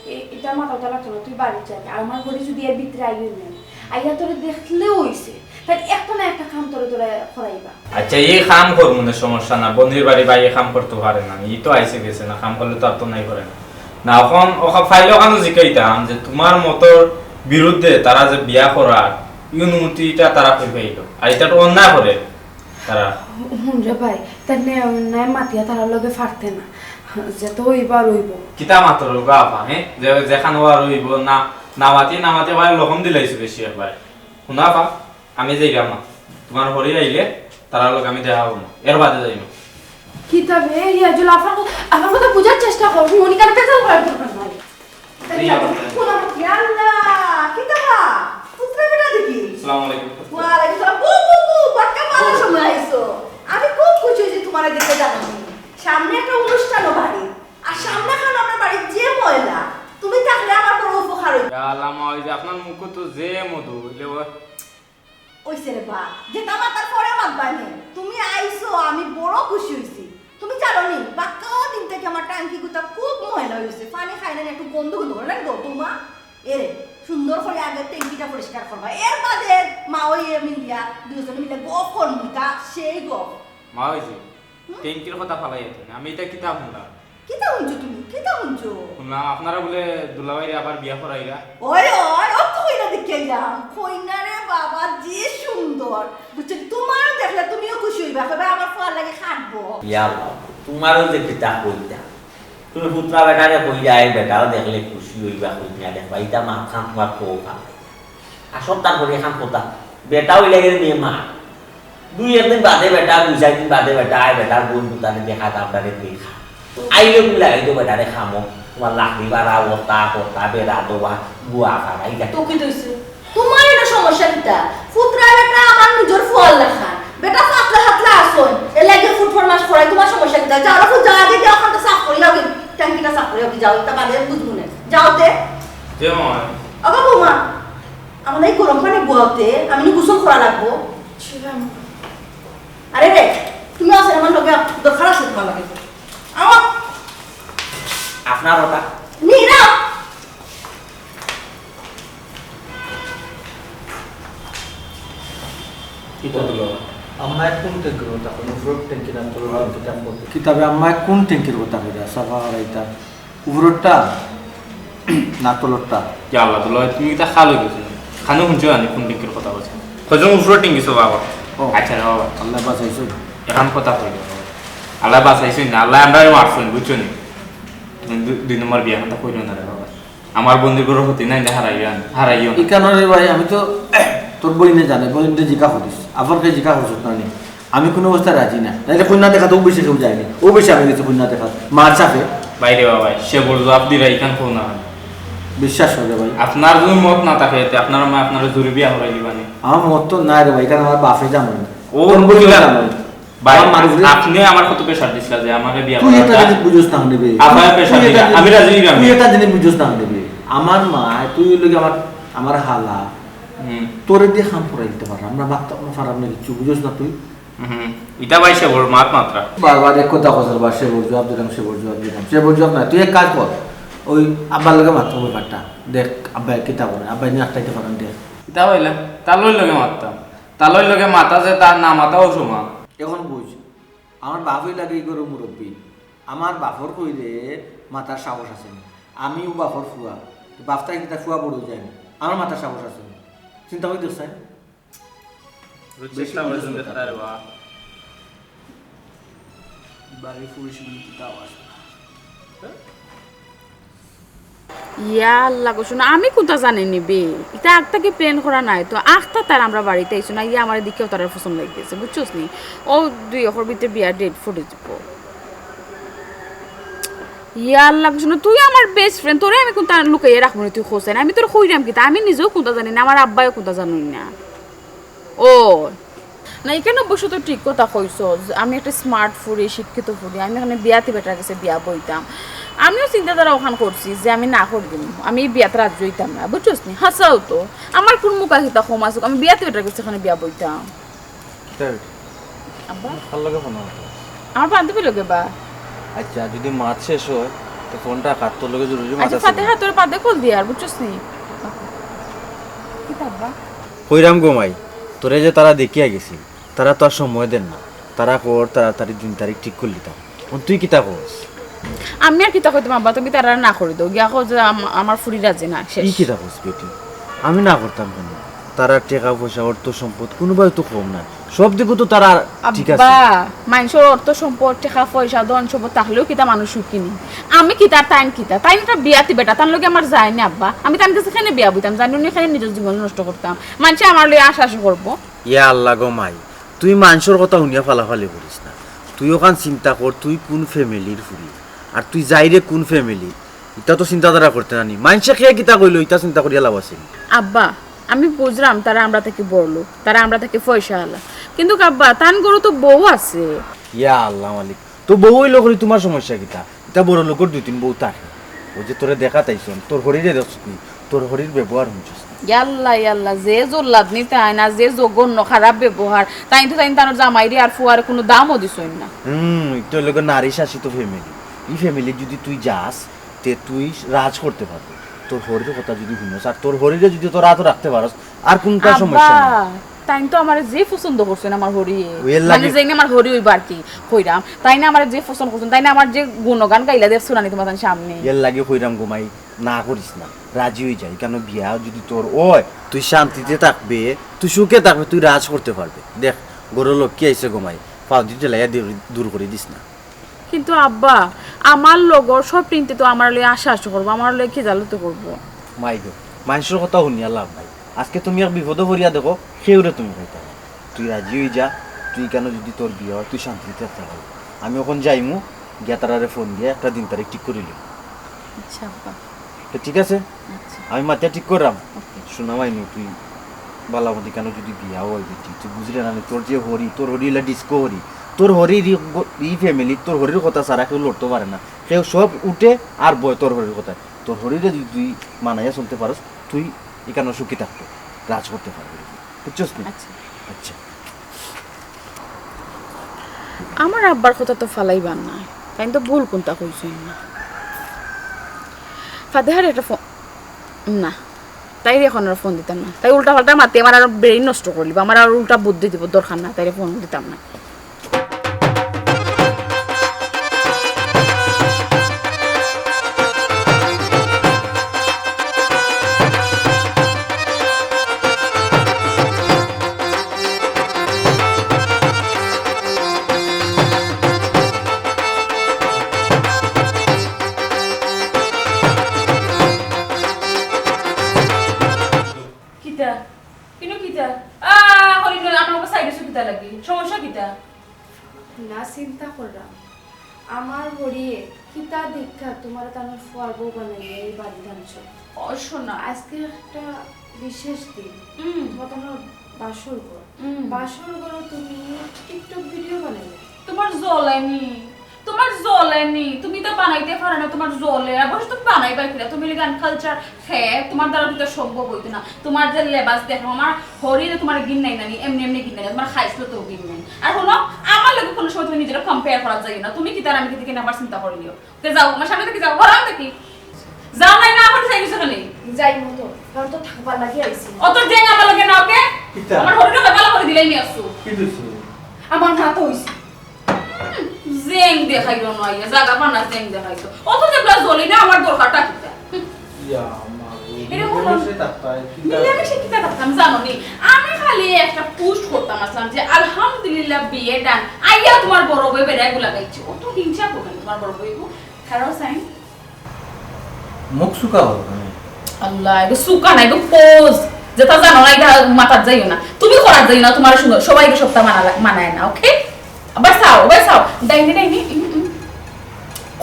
এ-, ইতা মাতা উতা লাগতো না, তুই বাড়িত যাবি। আর আমার ঘরে যদি এর ভিতরে আইও না, আইয়া তোরে দেখলেও অইছে, তাইলে একটা না একটা কাম তোরে তোরে করাইবা। আচ্ছা, এই কাম করমু নে, সমস্যা না। বন্দির বাড়ি ভাই এই কাম করতো পারে না, ই তো আইছে গেছে না, কাম করলে তো আর তো নাই করে না। না, অখন ওখা ফাইল অখানও জিকাইতাম যে তুমার মতর বিরুদ্ধে তারা যে বিয়া করার, ই অনুমতিটা তারা কই পাইলো? আর ইটা তো অন্যায় করে তারা। হুন রে ভাই, তার নে অন্যায় মাতিয়া তারার লগে ফারতে না, যে তো অইবার অইবো। কিতা মাতর গো আফা, হে? যে, যেখান অওয়ার অইবো না, না মাতি, না মাতি ভাই লহম দিলাইছো বেশি একবার। হুনো আফা, আমি যাইরাম না, তুমার হরি আইলে তারার লগে আমি দেখা করমু, এর বাদে যাইমু। কিতা বে, রিয়াজুল, আফার ক-, আফার কথা বুঝার চেষ্টা কর, মনিকার বেজাল করার দরকার নাই। জি, আফা। ইয়া আল্লাহ, কিতা বা? পুত্রা বেটা দেখি। আসসালামু আলাইকুম। ওয়ালাইকুম সালাম। বউ, বউ, বউ, বাক্কা ভালা সময় আইছো। আমি খুব খুশি অইছি তুমারে দেখতে জানো। সামনে একটা অনুষ্ঠানও বাড়ি। আর সামনে খান আমার বাড়ির যে ময়লা, তুমি থাকলে আমার বড় উপকার অইবো। ইয়া আল্লাহ, মা, ওই যে আপনার মুখো তো যে মধু, অইলে ও অইছে রে বা, যেটা মাতার পরে মাতবায় নে। তুমি আইছো, আমি বড় খুশি অইছি। তুমি জানো নি, বাক্কা দিন থাকি আমার ট্যাঙ্কি গুতা খুব ময়লা অইছে। পানি খাই না, একটু গন্ধ গন্ধ করে না গো, বৌমা? এরে, সুন্দর করে আগে ট্যাঙ্কিটা পরিষ্কার করবা। এর বাদে মা ওই এ মিলিয়া, দুইজনে মিলে গফ করমু, তা সেই গফ। মা ওই যে, হুম? ট্যাঙ্কির কথা ফালাইয়া তুমি, আমি ইটা কিতা হুনলাম? কিতা হুনছো তুমি? কিতা হুনছো? হুনলাম আপনারা বুলে দুলাভাইরে আবার বিয়া করাইরা। ওই, ওই, ও তো কইনা দেখি আইলাম। কইনা রে বাবা, যে সুন্দর। বুঝছো, তুমারও দেখলে তুমিও খুশি অইবা, কইবা, "আমার ফুয়ার লাগি খাটবো।" ইয়া আল্লাহ, তুমারও যে কিতা কইতা। তুমি পুত্রা বেটারে কইরায়, বেটাও দেখলে খুশি অইবা, কইনা দেখবা, ইটা মাতখান তুমার কও ফালাইয়া। আর সব তার পরে এখান কথা, বেটা অইলে গেলে মেয়ে মা। দুই একদিন বাদে বেটা, দুই চাইর দিন বাদে বেটা আয়, বেটার বইন দুতারে দেখা, তারপরে দেখা। আইলে বুলে আইতো বেটারে খামো, তুমার লাকড়ি ভাড়া, ওতা, কতা, বেড়া দেওয়া, গুয়া ফাড়া, ইটা। তো কিতা অইছে? তুমার ইনো সমস্যা কিতা? পুত্রা বেটা আমার নিজর ফুয়ার লাখান। বেটা পাতলা হাতলা আছইন, এর লাগি ফুট ফরমাশ করাই, তুমার সমস্যা কিতা? যাও, রাখো, যাও, আগে যাও, ওখানটা সাফ করি আও, ট্যাঙ্কিটা সাফ করি আও, যাও, ইটা বাদে বুঝমু নে। যাও তে। যে মামা। ও বাবা, মা, আমার এই গরম পানি বওয়াও তে, আমি নু গোসল করা লাগবো। ছিলাম। আরে রে, তুমি আছো আমার লগে, দরকার আছে তুমার লগে। আমার আপনার ওটা? নীরব। কিতা দিল? আম্মায় কোন ট্যাঙ্কির কথা কইন? উপরর ট্যাঙ্কি না তলর ট্যাঙ্কি? কিতাবে আম্মায় কোন ট্যাঙ্কির কথা কইরা? সাফা হারাইতা। উপররটা না তলরটা? ইয়া আল্লাহ, দুলাভাই, তুমি কিতা খাল অই গেছো? খানো হুনছো জানি কোন ট্যাঙ্কির কথা কইছে? কইছো উপরর ট্যাঙ্কি সব বাবা। ও। আচ্ছা রে বাবা। আল্লাহ বাঁচাইছো। এখন কথা কই। আল্লাহ বাঁচাইছো না, আল্লাহ আমরারে মারছইন, বুঝছো নি? তুমি দু-, দুই নম্বর বিয়া কথা কইলো না রে বাবা। আমার বন্ধুর ঘরর ক্ষতি নাই, হারাইও না, হারাইও না। ইকানো রে ভাই, আমি তো তোর বইনে জানে, বইনে জিকা করিস, আফারকে জিকা করিস না নি। আমি কোনো অবস্থায় রাজি না। নাইলে কইনা দেখাত অউ বেশি কেউ যায়নি, অউ বেশি আমি গেছি কইনা দেখাত। মার চাপে। বাইরে বাবা, সে বড় জবাব দিরা, ইখান কও না। বিশ্বাস করে ভাই। আপনার যদি মত না থাকে, তে আপনার মা আপনারে জোরে বিয়া করাই দিবা নি। আমার মত তো নাই রে ভাই, ইখান আমার বাপে জানে না। ও তোর বইনে বুঝলাম। জানে না। ভাই, আমার মানুষ রে। আপনে আমার কত pressure দিছিলা যে আমারে বিয়া তুই করার এটা কা-, জিনিস বুঝোস না নে বে। আবার pressure তুই দিলা। এটা জিনিস, আমি রাজি হইলাম। তুই এটা জিনিস বুঝোস না নে বে। আমার মা, তুই অইলে কি আমার, আমার হালা। হুম। তোরে দিয়া কাম করাই দিতে পারলাম না, মাততাম না, পারলাম না কিচ্ছু, বুঝোস না তুই? হুম। ইটা ভাই সে বড় মাত মাত্রা। বারবার এক কথা কস, বারবার সে বড় জবাব দিলাম, সে বড় জবাব দিলাম, সে বড় জবাব না। তুই এক কাজ কর, ওই আব্বার লগে মাত ব্যাপারটা। দেখ, আব্বায় কিতা করে, আব্বায় নি আটকাইতে পারেন, দেখ। ইটা হইলে তার লগে মাততাম। তার লগে মাতা যে তার না মাতাও সমান। এখন বুঝ, আমার বাপই লাগে ই ঘরর মুরব্বি। আমার বাপর কইলে মাতার সাহস আছে না। আমিও বাপর ফুয়া। তো বাপ থাকি কিতা ফুয়া বড় অই যায় না? আমার মাতার সাহস আছে না। চিন্তা করি দেখছাই? চেষ্টা করে দেখতে পারে বা। বাড়ির পুরুষ মানে কিতা আওয়াজ? ইয়া আল্লাহ গো, শোনো, আমি কুনতা জানি নি বে? ইটা আগ থাকি plan করা নাই তো। আখতা তার আমরা বাড়িত আইছো না, ইয়া আমারে দেখিয়াউ তারার পছন্দ লাগি গেছে, বুঝছস নি? ও দুই অখর ভিতরে বিয়ার date ফুটি যাইবো। ইয়া আল্লাহ গো, শোনো, তুই আমার best friend, তোরে আমি কুনতা লুকাইয়া রাখমু নি তুই কছাইন? আমি তোরে কইরাম কিতা? আমি নিজেও কুনতা জানি না, আমার আব্বায়ও কুনতা জানইন না। ও, না, ইখান অবশ্য তো ঠিক কথা কইছো যে আমি একটা smart ফুরি, শিক্ষিত ফুরি, আমি অখান বিয়াতি বেটার গেছে বিয়া বইতাম। আমিও চিন্তাধারা অখান করছি যে আমি না করি দিমু, আমি ই বিয়াত রাজি অইতাম না, বুঝছস নি? হাছাউ তো, আমার কুন মুখা কিতা কম আছে, আমি বিয়াতি বেটার গেছে অখান বিয়া বইতাম। কিতা বেটি? আব্বা? কার লগে ফোন মারো? আমার বান্ধবীর লগে বা। আচ্ছা, যদি মাত শেষ অয়, তো ফোনটা কাট, তোর লগে জরুরি মাত আচ্ছা, আছে। ফাতেহা, তোর বাদে কল দিয়ার, বুঝছস নি? কিতা আব্বা? কইরাম গো মাই, তোরে যে তারা দেখিয়া গেছিল, তারা তো আর সময় দেইন না। তারা কর তাড়াতাড়ি দিন তারিখ ঠিক করিলিতাম। অখন তুই কিতা কস? আমি আর কিতা কইতাম আব্বা, তুমি তারারে না করি দেও, গিয়া কও যে আম-, আমার ফুরি রাজি না, শেষ। ই কিতা কস বেটি? আমি না করতাম কেনে? তারার টেকা পয়সা, অর্থ সম্পদ কুনুবায় তো কম নায়, সব দিকো তো তারা ঠিক আছে। আব্বা, মানষর অর্থ সম্পদ, টেকা পয়সা, ধন সম্পদ থাকলেও কিতা মানুষ সুখী নি? আমি কিতা আর তাইন কিতা? তাইন একটা বিয়াতি বেটা, তান লগে আমার যায় না আব্বা। আমি তান গেছে কেনে বিয়া বইতাম, জানি নি কেনে নিজর জীবন নষ্ট করতাম। মানষে আমার লগে আশা আশা করবো। ইয়া আল্লাহ গো মাই, তুই মানষর কথা হুনিয়া ফালাফালি করিস না। তুই অখান চিন্তা কর, তুই কুন ফ্যামিলির ফুরি, আর তুই যাইরে কুন ফ্যামিলি, ইতা তো চিন্তাধারা করতে নানি। মানষে কে কিতা কইলো, ইতা চিন্তা করিয়া লাভ আছে নি? আব্বা, আমি বুঝরাম তারা আমরা থাকি বড়লোক, তারা আমরা থাকি পয়সাআলা, কিন্তুক আব্বা, তান ঘরো তো বউ আছে। ইয়া আল্লাহ মালিক, তো বউ অইলো করি তুমার সমস্যা কিতা? ইতা বড়লোকর দুই তিন বউ থাকে। অউ যে তোরে দেখাত আইছইন, তোর হরিরে দেখছস নি? তোর হরির ব্যবহার হুনছস নি? ইয়াল্লা, ইয়াল্লা, যে জল্লাদ নি তাইন, আর যে জঘন্য খারাপ ব্যবহার। তাইন তো তাইন তান জামাইরে আর ফুয়ারে কুনু দামও দিছইন না। হুম, ইটা অইলো গি নারী শাসিত ফ্যামিলি। ই ফ্যামিলিত যদি তুই যাস, তে তুই রাজ করতে পারবে। তোর হরির কথা যদি হুনস, আর তোর হরিরে যদি তোর আতো রাখতে পারস, আর কুনটা সমস্যা নাই। আব্বা, তাইন তো আমারে যে পছন্দ করছইন আমার হরিয়ে। অউ এর লাগি মানে যেইন আমার হরি অইবা আর কি। কইরাম, তাইন আমারে যে পছন্দ করছইন, তাইন আমার যে গুণগান গাইলা দেখছইন না নি তুমার তান সামনে। এর লাগি কইরাম গো মাই, না করিস না, রাজি অইযা। ইখানো বিয়া যদি তোর অয়, তুই শান্তিতে থাকবে, তুই সুখে থাকবে, তুই রাজ করতে পারবে। দেখ, ঘরো লক্ষ্মী আইছে গো মাই, পাও দুইটা লাইয়া দূর, দূর করি দিস না। কিন্তু আব্বা, আমার লগর সব টিনতে তো আমার লগে আশা আশা করবো, আমার লগে খেজালতি করবো। মাই গো, মানষর কথা হুনিয়া লাভ নাই। আজকে তুমি এক বিপদো পড়িয়া দেখো, কেউরে তুমি পাইতায় না। তুই রাজি অইযা, তুই কেন যদি তোর বিয়া অয়, তুই শান্তিতে থাকতে পারবি। আমি অখন যাইমু, গিয়া তারারে ফোন দিয়া একটা দিন তারিখ ঠিক করিলিমু। আচ্ছা আব্বা। তো ঠিক আছে, আচ্ছা। আমি মাতিয়া ঠিক কররাম। ওকে। সোনা মাইনু, তুই বালা মতি কেন যদি বিয়া অয় বেটি, তুই বুঝরে না নি, তোর যে হরি, তোর হরি অইলা ডিস্কো হরি। তোর হরির ই গ-, ই ফ্যামিলিত তোর হরির কথা ছাড়া কেউ লড়তো পারে না। কেউ সব উঠে আর বয় তোর হরির কথায়। তোর হরিরে যদি তুই মানাইয়া চলতে পারস, তুই ইখানো সুখী থাকতে, রাজ করতে পারবি, বুঝছস নি? আচ্ছা। আচ্ছা। আমার আব্বার কথা তো ফালাইবার না, তাইন তো ভুল কুনটা কইছইন না। ফাতেহারে একটা ফোন, না, তাইরে অখন আর ফোন দিতাম না। তাই উল্টা পাল্টা মাতি আমার আরো brain নষ্ট করিলিবো, আমার আর উল্টা বুদ্ধি দিবো, দরকার না, তাইরে ফোন দিতাম না। কিতা? কিনু কিতা? আ, হরিণ, আমার উপর side অইছো কিতা লাগি? সমস্যা কিতা? না, চিন্তা কররাম। আমার হরিয়ে কিতা দেইখা তুমারে তান ফুয়ার বউ বানাইয়া ই বাড়িত আনছো। ও সোনা। আজকে একটা বিশেষ দিন। হুম। তুমার তান বাসর ঘর। হুম। বাসর ঘরো তুমি TikTok video বানাইলে। তুমার জ্বলে নি, তুমার জ্বলে নি, তুমি তো বানাইতে পারো না, তুমার জ্বলে। আর বসে তুমি বানাইবা কিলা? তুমি অইলে uncultured। হে, তুমার দ্বারা তো ইতা সম্ভব অইতো না। তুমার যে লেবাস দেখো, আমার হরিরে তুমার ঘিন্নায় না নি, এমনে এমনে ঘিন্নায় না, তুমার খাইছলতও ঘিন্নায়। আর হুনো, আমার লগে কুনু সময় তুমি নিজরে compare করাত যাইও না। তুমি কিতা আর আমি কিতা, কিনা আবার চিন্তা করিলিও। তে যাও, আমার সামনে থাকি যাও, ঘরো থাকি। যাও নাই না, এখন চাই কিছু নেই। যাইমু তো, কারণ তো থাকবার লাগি আইছি। অত জেং আমার লগে না, ওকে? কিতা? আমার হরিরে ভালা করি দিলাই নি আসছো। কি দিছো? আমার না তো অইছে। জেং দেখাইলো না, ইয়া জাগা পানা জেং দেখাইলো। অত যে প্লাস জ্বলি না, আমার দরকারটা কিতা? ইয়া, মা, এরে হলো মিলেমিশে থাকতায়, কিতা? মিলেমিশে কিতা থাকতাম, জানো নি? আমি খালি একটা post করতাম আসলাম যে, "আলহামদুলিল্লাহ, বিয়ে done।" আইয়া তুমার বড় বউ বেড়ায় গুলা গাইছে। অত হিংসা করবেন তুমার বড় বউ, খারাপ সাইন। মুখ শুকা হলো কেনে? আল্লাহ, এগু শুকা না, এগু pose। যেটা জানো না, এটা মাথাত যাইও না। তুমি করাত যাইও না, তুমার সুন্দর, সবাইরে সবটা মানা লা-, মানায় না, ওকে? আবার চাও, আবার চাও। ডাইনি, ডাইনি, উম, উম।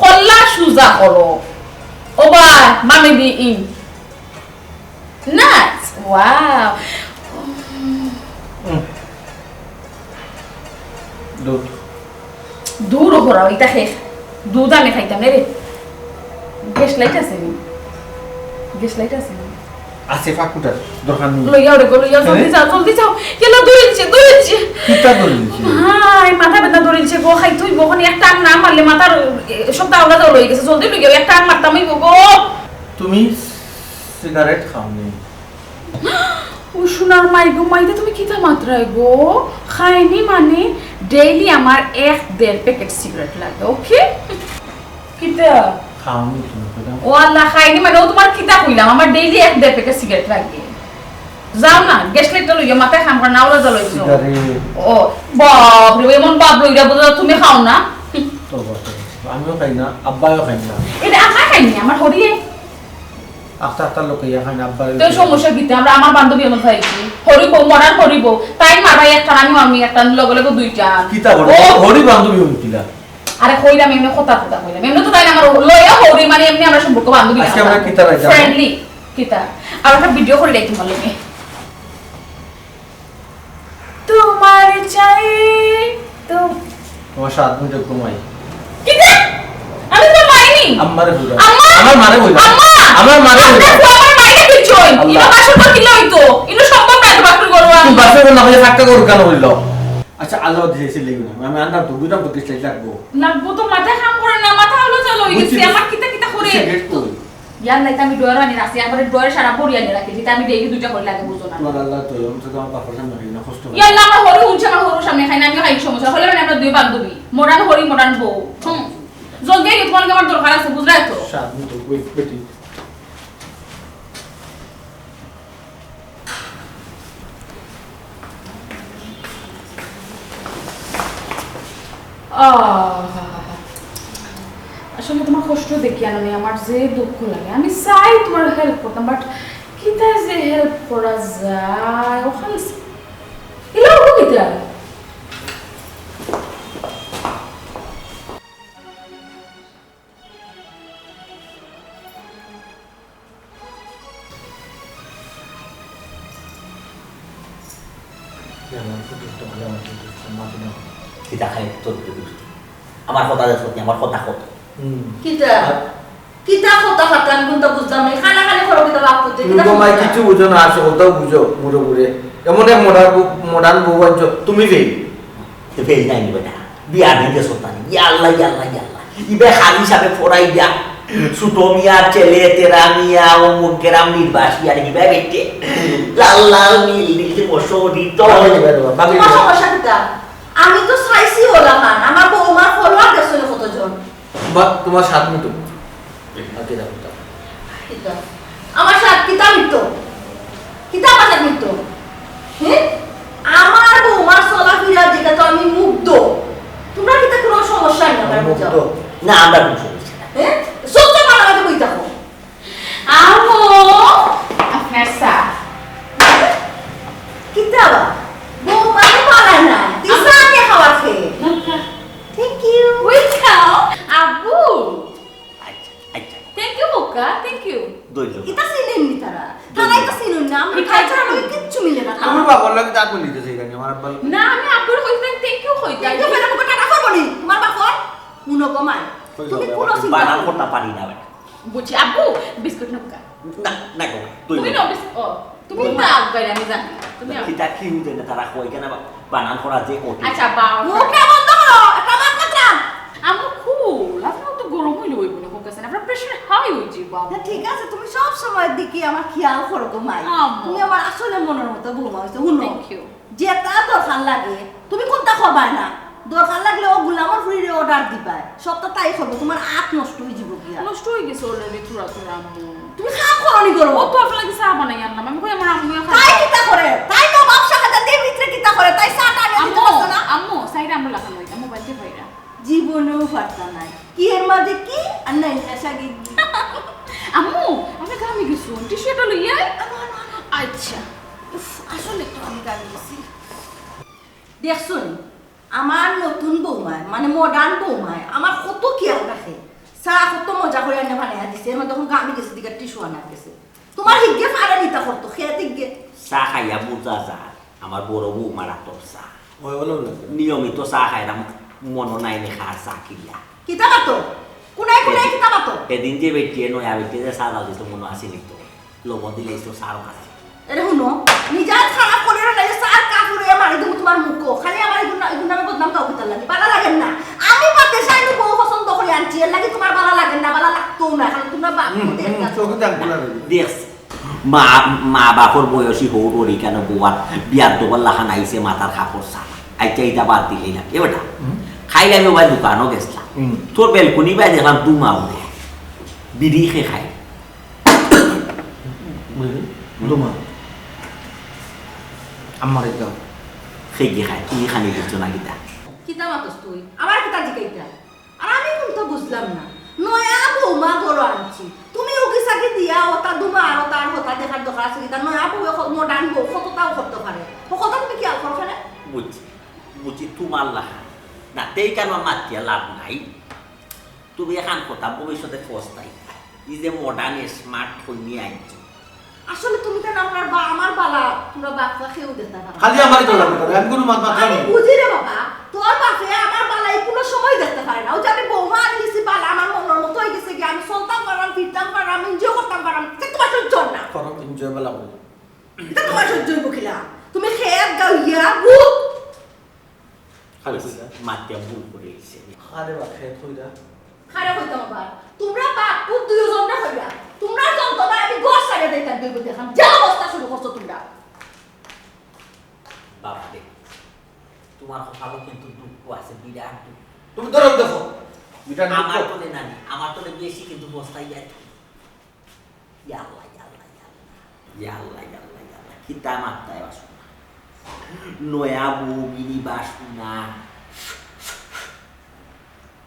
কল্লা সুজা করো। ও বা, মামি দি ইন। Nice, wow। উম। দুধ। দূর হরাও, ইটা শেষ। দুধ আমি খাইতাম না রে। গ্যাস লাইট আছে নি? গ্যাস লাইট আছে নি? আছে, ফাঁকুটার দরকার নেই। লইয়া ওরে গো, লইয়া, জলদি হ্যাঁ? যাও, জলদি যাও। কেলা ধরিলছে, ধরিলছে। কিতা ধরিলছে? হায়, মাথা ব্যথা ধরিলছে গো, খাই তুই বখন এক টান না মারলে মাথার, এ, সব দাউলা দাউল হয়ে গেছে। জলদি লইয়া এক টান মারতাম অইবো গো। তুমি সিগারেট খাওনি? ও সোনার মাই গো, মাইদা তুমি কিতা মাতরায় গো? খাইনি মানে? ডেইলি আমার এক দেড় প্যাকেট সিগারেট লাগে, ওকে? কিতা? খাওনি তুমি, কইলাম। ও আল্লাহ, খাইনি মানে, ও তোমার কিতা কইলাম? আমার ডেইলি এক দেড় প্যাকেট সিগারেট লাগে। যাও না, গ্যাস লাইটটা লইয়া মাথায় খাম করা, নাওলা জ্বালাইছো। সিগারেট। ও, বাপ রে, এমন বাপ লইরা বুঝো তুমি খাও না? তো বাপ রে, আমিও খাই না, আব্বাও খাই না। এটা আব্বা খাইনি, আমার হরিয়ে। আস্তে আস্তে লোকে ইয়া খাই না, আব্বা তো সমস্যা কিতা? আমরা আমার বান্ধবী এমন খাইছি। হরি বউ, মরার হরি বউ। তাই মারবা একটা, আমি মারমি একটা, লগে লগে দুইটা। কিতা বলো? ও! হরি বান্ধবী হইছিলা? আরে কইলাম, এমনি কথা কথা কইলাম। এমনি তো তাই না আমার লইয়া হরি, মানে এমনি আমরা সম্পর্ক বান্ধবী আজকে না। আমরা কিতা রাখলাম? ফ্রেন্ডলি। কিতা? আর একটা ভিডিও করে রাখি তোমার লগে। তোমার চাই তো তোমার সাত মিনিট ঘুমাই। কিতা? আমি তো মাইনি। আম্মারে বুঝা। আম্মা! আমার মারে বুঝা। আম্মা! আমার মারে বুঝা। আপনার ফুয়া আমার মাইনে দিচ্ছই। আল্লাহ। ইনো বাসর ঘর কিলা হইতো? ইনো সম্ভব না তো বাসর ঘর হওয়া। তুমি বাসর ঘর না হইলে ফাক্কা ঘর কেন হইল? আচ্ছা, আল্লাহ দিয়েছে লেগে না। আমি আন্দাজ তো বুঝলাম তো কিছু লাগবো। লাগবো তো মাথা কাম করে না, মাথা হলো চলো হইছে। বুঝছি। আমার কিতা কিতা করে? সিগারেট কই? ইয়ার নাই তো আমি ড্রয়ার আনি রাখছি, একবারে ড্রয়ার সারা ভরি আনি রাখি, যেটা আমি ডেইলি দুইটা করে লাগে, বুঝো না। তোমার আল্লাহ তো, আমি তো আমার বাপের সামনে খাই না, কষ্ট হয়। ইয়াল্লা, আমার হরি উঠছে, আমার হরির সামনে খাই না, আমি খাই সমস্যা। হলে মানে আমরা দুই বান্ধবী, মডার্ন হরি, মডার্ন বউ। হুম। জলদি আইও, তোমার লগে আমার দরকার আছে, বুঝরায় তো? সাত মিনিট, ওয়েট, বেটি। আহ, আসলে তোমার কষ্ট দেখিয়া না, আমার যে দুঃখ লাগে। আমি চাই তোমার হেল্প করতাম, but কিতা যে হেল্প করা যায়? ওখানে স-, এলো, ও কিতা? কিতা খাই তোর দুধ? আমার কথা যে সত্যি, আমার কথা কত? হুম। কিতা? কিতা কথা খাতা আমি কোনটা বুঝলাম না। খানা খালি খরো কিতা বাপ করতে, তুমি কিতা তো মাই বুঝলাম? কিছু বুঝো না, আসল কথাও বুঝো, মুড়ো মুড়ে। এমন এক মডার্ন বউ, মডার্ন বউ আনছো, তুমি ফেল। তো ফেল নাই নি বেটা, বিয়া দিতে সত্তা নি। ইয়া আল্লাহ, ইয়া আল্লাহ, ইয়া আল্লাহ। ইবে খালি হিসাবে ফড়াই দিয়া। ছোট মিয়া, ছেলে, তেরা মিয়া, অমুক গ্রাম নির্বাসী, আর ইবে বেটে। লাল লাল নীল নীল মশারি তো। বাকি দিবা, বাকি তোমার দিবা। সমস্যা কিতা? আমি তো চাইছি ওলা খান, আমার বৌমার ফলোয়ার দেখছো না কতজন? বা, তোমার সাত মিনিট। আর কি রাখো, দাও। কিতা? আমার সাত কিতা মিটতো? কিতা আমার সাত মিটতো? হ্যাঁ? আমার বৌমার চলাফেরা যেটা তো আমি মুগ্ধ। তোমরা কিতা কোনো সমস্যা নেই, আমার আমি মুগ্ধ। বুঝাও। না, আমরা কোনো সমস্যা নাই। হ্যাঁ? চুপচাপ আমার মাঝে বই থাকো। আমো, আপনার চা। কিতা বা? বৌমা তো পালা না। দিশা আম- আমি খাওয়ার খেয়ে। নৌকা। Thank you। Welcome। আব্বু। আচ্ছা, আচ্ছা। Thank you, বোকা, thank you। ধন্যবাদ। ইতা চিনেন নি তারা? তারা ইতা চিনেন না, আমরা ঠিক আছে। Culture লগে কিচ্ছু মিলে না। আমার বাবার লগে তা বলি দিতেছে এখানে, আমার আব্বার লগে। না, আমি আব্বুর কইতাম, thank you কইতাম। Thank you কইলে মুখে টাটা করবো নি? তোমার বাপ হয়? হুনো গো মাই, কই তুমি যাবে? কোনো চিন্তা বানান করো না। করতে পারি না বেটা। বুঝছি, আব্বু, বিস্কুট নুক্কা। না, না গো, তুই তুমি নো। না, বিস-, ও, তুমি না। তো আব্বাই, আমি জানি। তুমি আব্বা। কিতা কি হইতে না, তারা কই কেন বা-, বানান করা যে কঠিন। আচ্ছা, বাবা। মুখটা বন্ধ করো, একটা মাত মাত্রা। আমার cool, আপনার তো গরম হইলে হইব না, হোক আছে না, আপনার pressure high হয়ে যাবে, বাবা। না, ঠিক আছে, তুমি সব সময় দেখি আমার খেয়াল করো গো মাই। আম্মু। তুমি আমার আসলে মনের মতো বৌমা হইছো, হুনো। Thank you। যেটা দরকার লাগে, তুমি কোনটা করবায় না? দরকার লাগলে ও গুলামর ফুরিরে order দিবায়, সবটা তাই করবো, তোমার আত নষ্ট হয়ে যাবো গিয়া। নষ্ট হয়ে গেছে already থুড়া থুড়া, আম্মু। তুমি কাম করো নি করো। ও তো আপনার লাগি চা বানাই আনলাম, আমি কই আমার আম্মু এখন তাই কিতা করে? তাই তো ব্যবসা খাতা দিয়ে ভিতরে কিতা করে? তাই চা টা আনিয়া দিতে আম্মু, পারছো না? আম্মু, সাইডে আমরা লাখান হইতাম, মোবাইল দিয়ে ভাইরা। জীবনেও পারতা নাই। কি এর মাঝে কি? আর নাই, নেশা গিন্নি। আম্মু, আমি কামে গেছি, tissue টা লইয়া আই। আনো, আনো, আনো। আচ্ছা। উফ, আসলে তো আমি কামে গেছি। দেখছো নি? আমার নতুন বৌমায়, মানে modern বৌমায়, আমার কত খেয়াল রাখে। চা কত মজা করে আনিয়া বানাইয়া দিছে, এর মধ্যে এখন গামি গেছে, দিকে tissue আনার গেছে। তোমার হিগে ফারে নিতা করতো, খেয়ে দিকে। চা খাইয়া বুঝা যায়, আমার বড় বৌমার আতর চা। ওই হলো না। নিয়মিত চা খাইরাম, মনো নাই নি খার চা কিলা। কিতা মাতো? কোনায় কোনায় কিতা মাতো? এদিন যে বেটিয়ে নয়া বেটিয়ে যে চা লাল দিত মনো আছে নি তো? লবণ দিলে তো চাও আছে। এরে হুনো, নিজে খারাপ করে না, এই চা কাপ উড়ে মারি দিমু তুমার মুখো। খালি আমার এগুন না, এগুন নামে বদনাম কাও কিতার লাগি? বালা লাগের না। আমি পাতে চাই, আমি বউ পছন্দ করি আনছি, এর লাগি তুমার বালা লাগের না, বালা লাগতো না। খালি তুমরা বাপ হুম, পুতে হুম, একটা চোখে দেখ না। দেখছ, মা, মা বাপর বয়সী হউর ওর ইখানো বউয়ার বিয়ার দোকান লাখান আইছে মাথার কাপড় সারা। আইচ্ছা, ইটা বাদ দিলেই না। এ বেটা, হুম। খাইলে আমি ওবায় দোকানো গেছলাম। হুম। তোর বেলকুনি বায় দেখলাম দুমা উড়ে। বিড়ি খে খাই। বুঝলি? দুমা। আমার এটা। খে গিয়ে খাই, তুমি খানি দিচ্ছ না কিতা? কিতা মাতস তুই? আমার কিতা জিকাইতা? আর আমি কুন্তা বুঝলাম না। নয়া বউমা ঘরো আনছি। তুমি উকি সাকি দিয়া ওতা দুমা আর ওতার হতা দেখার দরকার আছে কিতা? নয়া বউ এখন modern বউ কততাও করতে পারে। ও কথা তুমি খেয়াল করো না? বুঝছি, বুঝছি, তুমার লাখান। না, তেই কেন মাতিয়া লাভ নাই? তুমি এখান কথা ভবিষ্যতে পস্তাই। এই যে modern smart ফোন নিয়ে আনছো, আসলে তুমি কেন আমার বা-, আমার বালা, তুমরা বাপা কেউ দেখতে পারো না। খালি আমারই তো লাগে, আমি কোনো মাত মাতলাম আমি না। বুঝি রে বাবা, তোর বাপে আমার বালা এই কোনো সময় দেখতে পারে না। ওই যে আমি বৌমা আনিয়েছি বালা, আমার মনের মতো হয়ে গেছে কি, আমি চলতাম পারলাম, ফিরতাম পারলাম, enjoy করতাম পারলাম, এটা তোমার সহ্য হয় না। করো, enjoy বালা করো। এটা তোমার সহ্য হইব কিলা? তুমি খেত গাউয়া, ভূত। খালি কইলা। মাতিয়া ভুল করে দিছে। আরে বাপ, খেত কইলা। খারাপ হইতাম আবার। তুমরা বাপ পুত দুইজনরে কইরা। তুমরার যন্ত্রণা আমি ঘর ছাড়িয়া যাইতাম, দুই বই দেখাম। যে অবস্থা শুরু করছো তুমরা। বাবা রে, তুমার কপালো কিন্তু দুঃখ আছে, বিরাট দুঃখ। তুমি ধরো দেখো, বিরাট দুঃখ। আমার তো নানি, আমার তো বেশি কিন্তু বস্তায় যায়। ইয়া আল্লাহ, ইয়া আল্লাহ, ইয়া আল্লাহ। ইয়া আল্লাহ, ইয়া আল্লাহ, ইয়া আল্লাহ। কিতা মাততায় বাসু না। নয়া বউ গিরি বাসু না।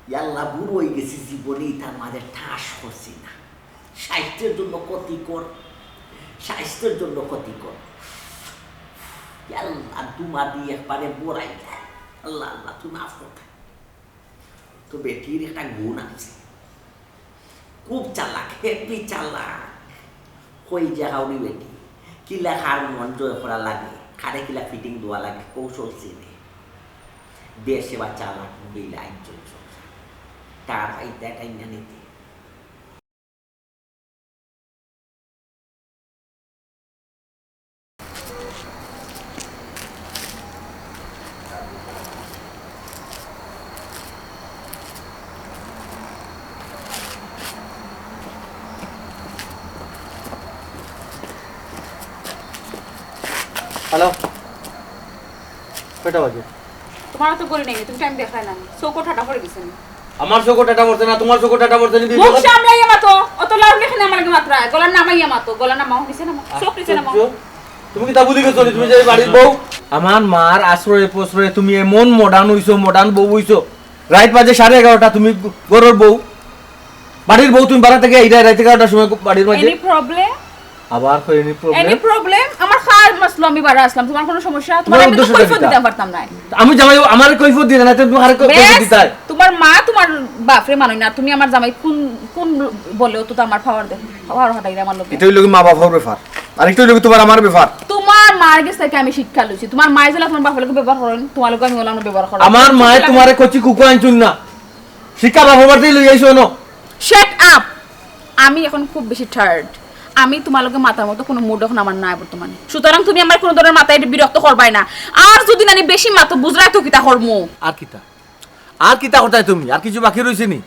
ইয়া আল্লাহ, বুড়ো হয়ে গেছি, জীবনে ইতার মাঝে ঠাস করছি না। স্বাস্থ্যের জন্য ক্ষতিকর, স্বাস্থ্যের জন্য ক্ষতিকর। ইয়া আল্লাহ, দুমা দিয়ে একবারে বড়াই যায়। আল্লাহ, আল্লাহ, তুই মাফ কর। তো বেটির একটা গুণ আছে, খুব চালাক, হেভি চালাক। কই যে হাউরি বেটি, কিলা কার মন জয় করা লাগে, কারে কিলা fitting দেওয়া লাগে, কৌশল চিনে। বেশ এবার চালাক, মহিলা একজন সংসার। তার এটা, এটা ইন্না নীতি। হ্যালো, কয়টা বাজে? তোমার তো ঘড়ি নাই, তুমি টাইম দেখায় না। চোখও ঠাটা পড়ে গেছে নি? আমার চোখও ঠাটা পড়ছে না, তোমার চোখও ঠাটা পড়ছে নি, মুখ বিবেক- সামলাইয়া মাতো, অত লাউড লেখে না আমার লগে মাতরায়। গলা নামাইয়া মাতো, গলা নামাও, নিচে নামাও, চোখ নিচে নামাও। আশ্চর্য। তুমি কিতা ভুলি গেছো নি? তুমি যে বাড়ির বউ, আমার মার আশ্রয়ে প্রশ্রয়ে তুমি এমন মডার্ন হইছো, মডার্ন বউ হইছো। রাইত বাজে সাড়ে এগারোটা, তুমি ঘরর বউ, বাড়ির বউ, তুমি বাড়া থাকি আইরায় রাইত এগারোটার সময় বাড়ির মাঝে। Any problem? আবার কই any problem? Any problem? আমার কাজ মাসলো, আমি বাড়া আসলাম, তোমার কোনো সমস্যা? তোমার তোমার আমি তো উদ্দেশ্যটা কৈফিয়ত কিতা? দিতাম পারতাম না। আমি জামাই, আমার কৈফিয়ত দিলে না, তুমি আরে কৈফিয়ত বেশ, দিতায়? তোমার মা তোমার বাপরে মানই না, তুমি আমার জামাই কোন, কোন বলে অত তো আমার পাওয়ার দেয়, পাওয়ার হাতাই আমার লোকে। এটা হইল কি মা বাবার ব্যাপার, আরেকটা হইল কি তোমার আমার ব্যাপার। তোমার মার গেছ থাকি আমি শিক্ষা লইছি, তোমার মায়ে যেলা তোমার বাপর লগে ব্যবহার করইন, তোমার লগে আমি ওলা ব্যবহার করইন। আমার মায়ে তোমারে কচি কুকু আনছইন না, শিক্ষা বাপর বাড়িতেই লই আইছো অনো। Shut up! আমি এখন খুব বেশি টায়ার্ড। আমি তোমার লগে মাতার মতো কোনো মুড এখন আমার নাই বর্তমানে। সুতরাং তুমি আমার কোনো ধরনের মাতায় বিরক্ত করবায় না। আর যদি নানি বেশি মাতো, বুঝরায় তো কিতা করমু। আর কিতা? আর কিতা করতায় তুমি? আর কিছু বাকি রইছে নি?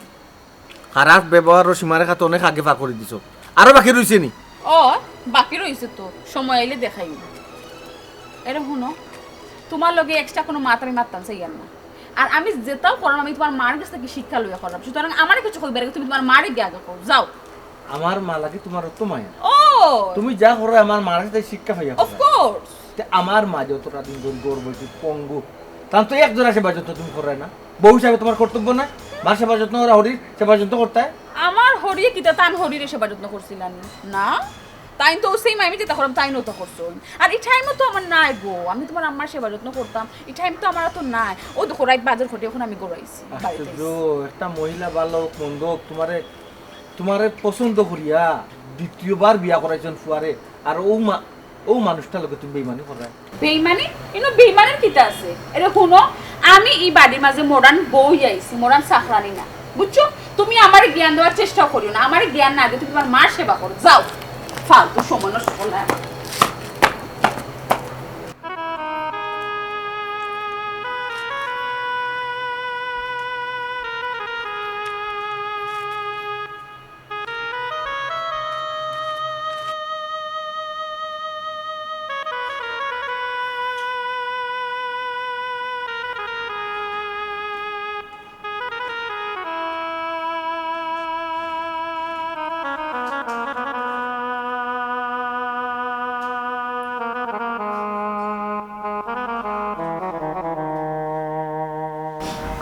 খারাপ ব্যবহারর সীমারেখা তো অনেক আগে পার করি দিছো। আরো বাকি রইছে নি? ও, বাকি রইছে তো। সময় আইলে দেখাইমু। এরে হুনো, তোমার লগে এক্সট্রা কোনো মাত আমি মাততাম চাইয়ার না। আর আমি যেতাও করলাম, আমি তোমার মার গেছ থাকি শিক্ষা লইয়া করলাম। সুতরাং আমারে কিছু কইবার আগে তুমি তোমার মারে গিয়া আগে কও। যাও। আমার মা লাগি তোমার অত মায়া। ও! তুমি যা করো আমার মার কাছে শিক্ষা পাইয়া করো। Of course। তে আমার মা যতটা দিন ধরি গর্ভবতী, পঙ্গু, তান তো একজনের সেবা যত্ন তুমি করো না। বউ হিসাবে তোমার কর্তব্য না? মার সেবা যত্ন করা, হরির সেবা যত্ন করতে হয়। আমার হরিয়ে কিতা তান হরিরে সেবা যত্ন করছিলা নি? না। তাইন তো same আমি যেতা করলাম, তাইনও তো করছইন। আর ই টাইমও তো আমার নাই গো, আমি তোমার আম্মার সেবা যত্ন করতাম, ই টাইম তো আমার তো নাই। ও দেখো, রাইত বাজার ঘটে এখন আমি ঘরো আইছি, বাড়িতে আইছি। আশ্চর্য, একটা মহিলা ভালা অউক মন্দ অউক, তোমারে, তোমারে পছন্দ করিয়া দ্বিতীয়বার বিয়া করাইছইন ফুয়ারে, আর ও মা-, অউ মানুষটার লগে তুমি বেইমানি কররায়। বেইমানি? ইনো বেইমানির কিতা আছে? এরে হুনো, আমি ই বাড়ির মাঝে modern বউ আইছি, modern চাকরানি না, বুঝছো? তুমি আমারে জ্ঞান দেওয়ার চেষ্টা করিও না, আমারে জ্ঞান না দিয়া তুমি তুমার মার সেবা করো, যাও। ফালতু সময় নষ্ট করলায় আমার।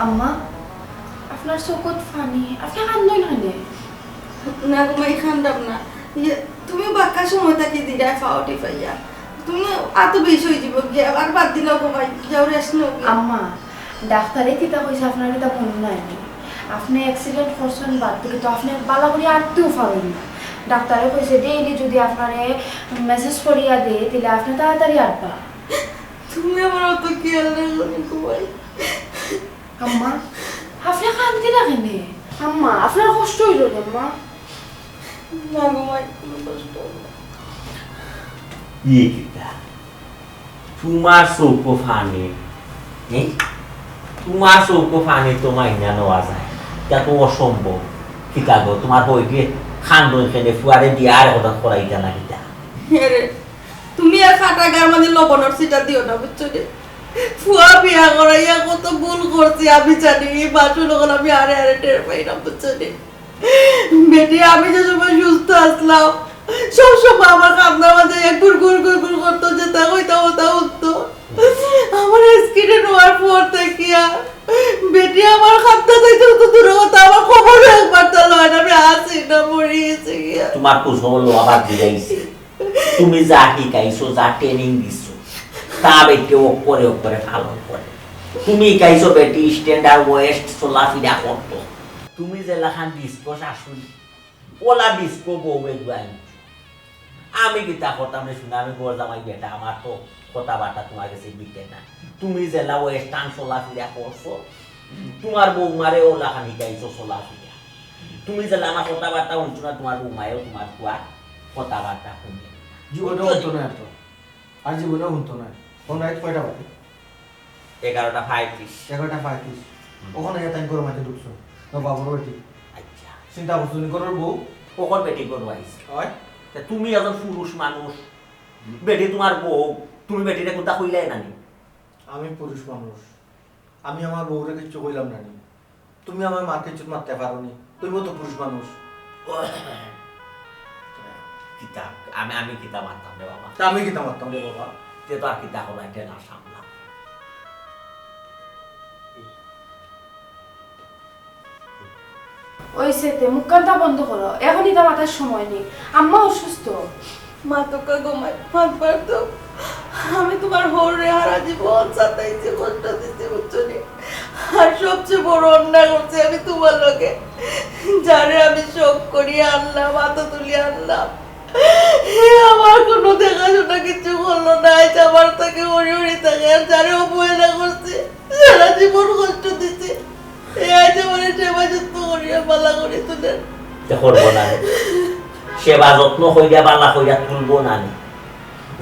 আম্মা, আপনার চকুত পানি, আপনে কান্দইন কেনে? না গো মাই, কান্দাম না। ইয়ে, তুমি বাক্কা সময় থাকি দিরায় ফাও টিপাইয়া। তুমি আতো বেশি অইযিবো গিয়া, আর বাদ দিলাও গো মাই, যাও rest নেও গিয়া। আম্মা, ডাক্তারে কিতা কইছে আপনার কিতা মনো নাই নি? আপনে accident করছইন বাদ থাকি তো আপনে ভালা করি আটতেও পারইন না। ডাক্তারে কইছে daily যদি আপনারে massage করিয়া দেয়, তাইলে আপনে তাড়াতাড়ি আটবা। তুমি আমার অত খেয়াল রাখো নি গো মাই। আম্মা, আপনে কান্দিরা কেনে? আম্মা, আপনার কষ্ট অইলো নি আম্মা? না গো মাই, কোনো কষ্ট অইলো না। ইয়ে কিতা? তুমার চউখো পানি, হুম? তুমার চউখো পানি তো মাইনা নেওয়া যায়, ইটা তো অসম্ভব। কিতা গো, তুমার হই গিয়ে খান দই খেলে ফুয়ারে দিয়া আর হঠাৎ করাইতা না কিতা? এরে, তুমি আর ফাটা গার মাঝে লবণর ছিটা দিও না, বুঝছো নি? ফুয়া বিয়া করাইয়া কত ভুল করছি আমি জানি, ই বাসন ওগুলো আমি আরে আরে টের পাই না, বুঝছো নি? বেটি, আমি যে সময় সুস্থ আছলাম, সব সময় আমার কান্দার মাঝে এক গুর গুর গুর গুর করতো, যেতা কইতাম ওতা উঠতো। আমার accident হওয়ার পর থাকিয়া বেটি আমার কান্দা যাইতে তো দূরে কথা, আমার খবরও একবার তা লয় না, আমি আছি না, মরি গেছি গিয়া। তুমার খোঁজ খবর লওয়া বাদ দিলাইছি। তুমি যা শিখাইছো, যা training দিছো, তা বেটি অক্ষরে অক্ষরে পালন করে। তুমি শিখাইছো বেটি standard wise চলাফিরা করতো। তুমি যেলাখান disco শাশুড়ি, ওলা disco বউ এগু আনছো। আমি কিতা করতাম রে শুনা, আমি ঘর জামাই বেটা, আমার তো কথাবার্তা তুমার গেছে বিকে না। তুমি যেলা western চলাফিরা করছো, তুমার বৌমারে ওলাখান শিখাইছো চলাফিরা। তুমি যেলা আমার কথাবার্তা হুনছো না, তুমার বৌমায়ও তুমার ফুয়ার কথাবার্তা হুনে। জীবনে বুঝছো? হুনতো না এত। আর জীবনে হুনতো না। কোন রাইত কয়টা বাজে? এগারোটা পঁয়ত্রিশ। এগারোটা পঁয়ত্রিশ। হুম। ওখানে গিয়া তাই ঘরর মাঝে ঢুকছো। না বাবুর বেটি। আচ্ছা। চিন্তা করছো নি ঘরর বউ? ওখান বেটি ঘরো আইছে। হয়? তা তুমি একজন পুরুষ মানুষ, হুম। বেটি তুমার বউ, তুমি বেটিরে কুন্তা কইলায় না নি? আমি পুরুষ মানুষ, আমি আমার বউরে কিচ্ছু কইলাম না নি। তুমি আমার মার কিচ্ছু মাততে পারো নি, তুমিও তো পুরুষ মানুষ। কিতা, আমি, আমি কিতা মাততাম রে বাবা? তা আমি কিতা মাততাম রে বাবা? তে তো আর কিতা করাই, তে না সামলা। ওই সেতে মুখখানটা বন্ধ করো, এখন ইতা মাতার সময় নি। আম্মা অসুস্থ। মাতউক্কা গো মাই, মাতবার তো। আমি তুমার হউরে হারা জীবন সাতাইছি, কষ্ট দিছি, বুঝছো নি? আর সবচেয়ে বড় অন্যায় করছি আমি তুমার লগে। যারে আমি শখ করি আনলাম, আতো তুলি আনলাম, হে আমার কোনো দেখাশোনা কিচ্ছু করলো না। আইজ আমার তাকে হরি হরি থাকে, আর যারে অবহেলা করছি, সারা জীবন কষ্ট দিছি। এ আইজ আমারে সেবা যত্ন করিয়া বালা করি তুলের। তে করবো না নি? সেবা যত্ন কইরা বালা কইরা তুলবো না নি?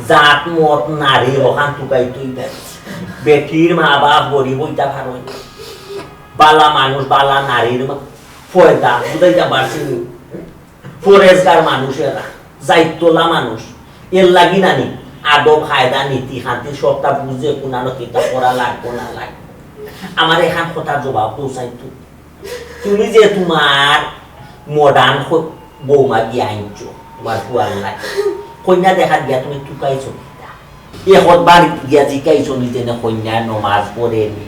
জাত মত নারী অখান তুকাই তুই বে-, বেটির মা বাপ গরিব অইতা পারো নি। বালা মানুষ, বালা নারীর মা-, পয়দা, বুঝাইতাম পারছি নি? পরেজগার মানুষ এরা, জাইতলা মানুষ। এর লাগি না নি, আদব, কায়দা, নীতি, খান্তি সবটা বুঝে কুনানো কিতা করা লাগবো না লাগবো। আমার এখান কথার জবাব দেও চাই তো। তুমি যে তুমার modern খ-, বৌমা গিয়া আনছো, তুমার ফুয়ার লাগি। কইন্যা দেখাত গিয়া তুমি তুকাইছো কিতা? এ কতবার গিয়া জিকাইছো নি যেনে কইন্যায় নমাজ পড়ে নি,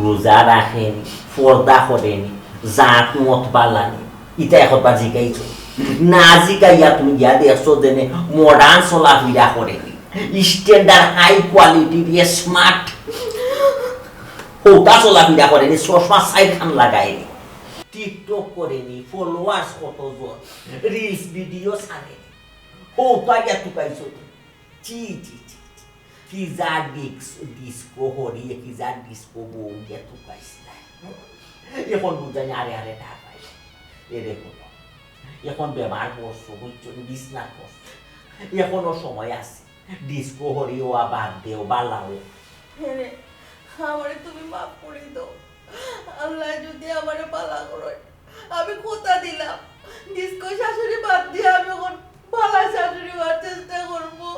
রোজা রাখে নি, পর্দা করে নি, জাত মত বালা নি? ইতা একবার জিকাইছো? না জিকাইয়া তুমি গিয়া দেখছো যেনে modern চলাফিরা করে নি, standard high quality দিয়ে smart হৌতা চলাফিরা করে নি, চশমা চাইরখান লাগায় নি, TikTok করে নি, followers কত জন, reels video ছাড়ে নি, হৌতা গিয়া তুকাইছো তুমি। ছি, ছি, ছি, ছি। কি যা ডিস্ক-, ডিস্কো হরি, কি যা ডিস্কো বউ গিয়া তুকাইছিলা। এখন বুঝাই আরে আরে ঢাকাই। এরে বলো, এখন বেমার পড়ছো, বুঝছো, বিছনা পড়ছো। এখনো সময় আছে। ডিস্কো হরি অওয়া বাদ দেও, বালা অও। হ্যাঁ রে, আমারে তুমি মাফ করি দাও। আল্লাহ যদি আমারে বালা করে, আমি কথা দিলাম, ডিস্কো শাশুড়ি বাদ দিয়া আমি এখন বালা শাশুড়ি অওয়ার চেষ্টা করবো।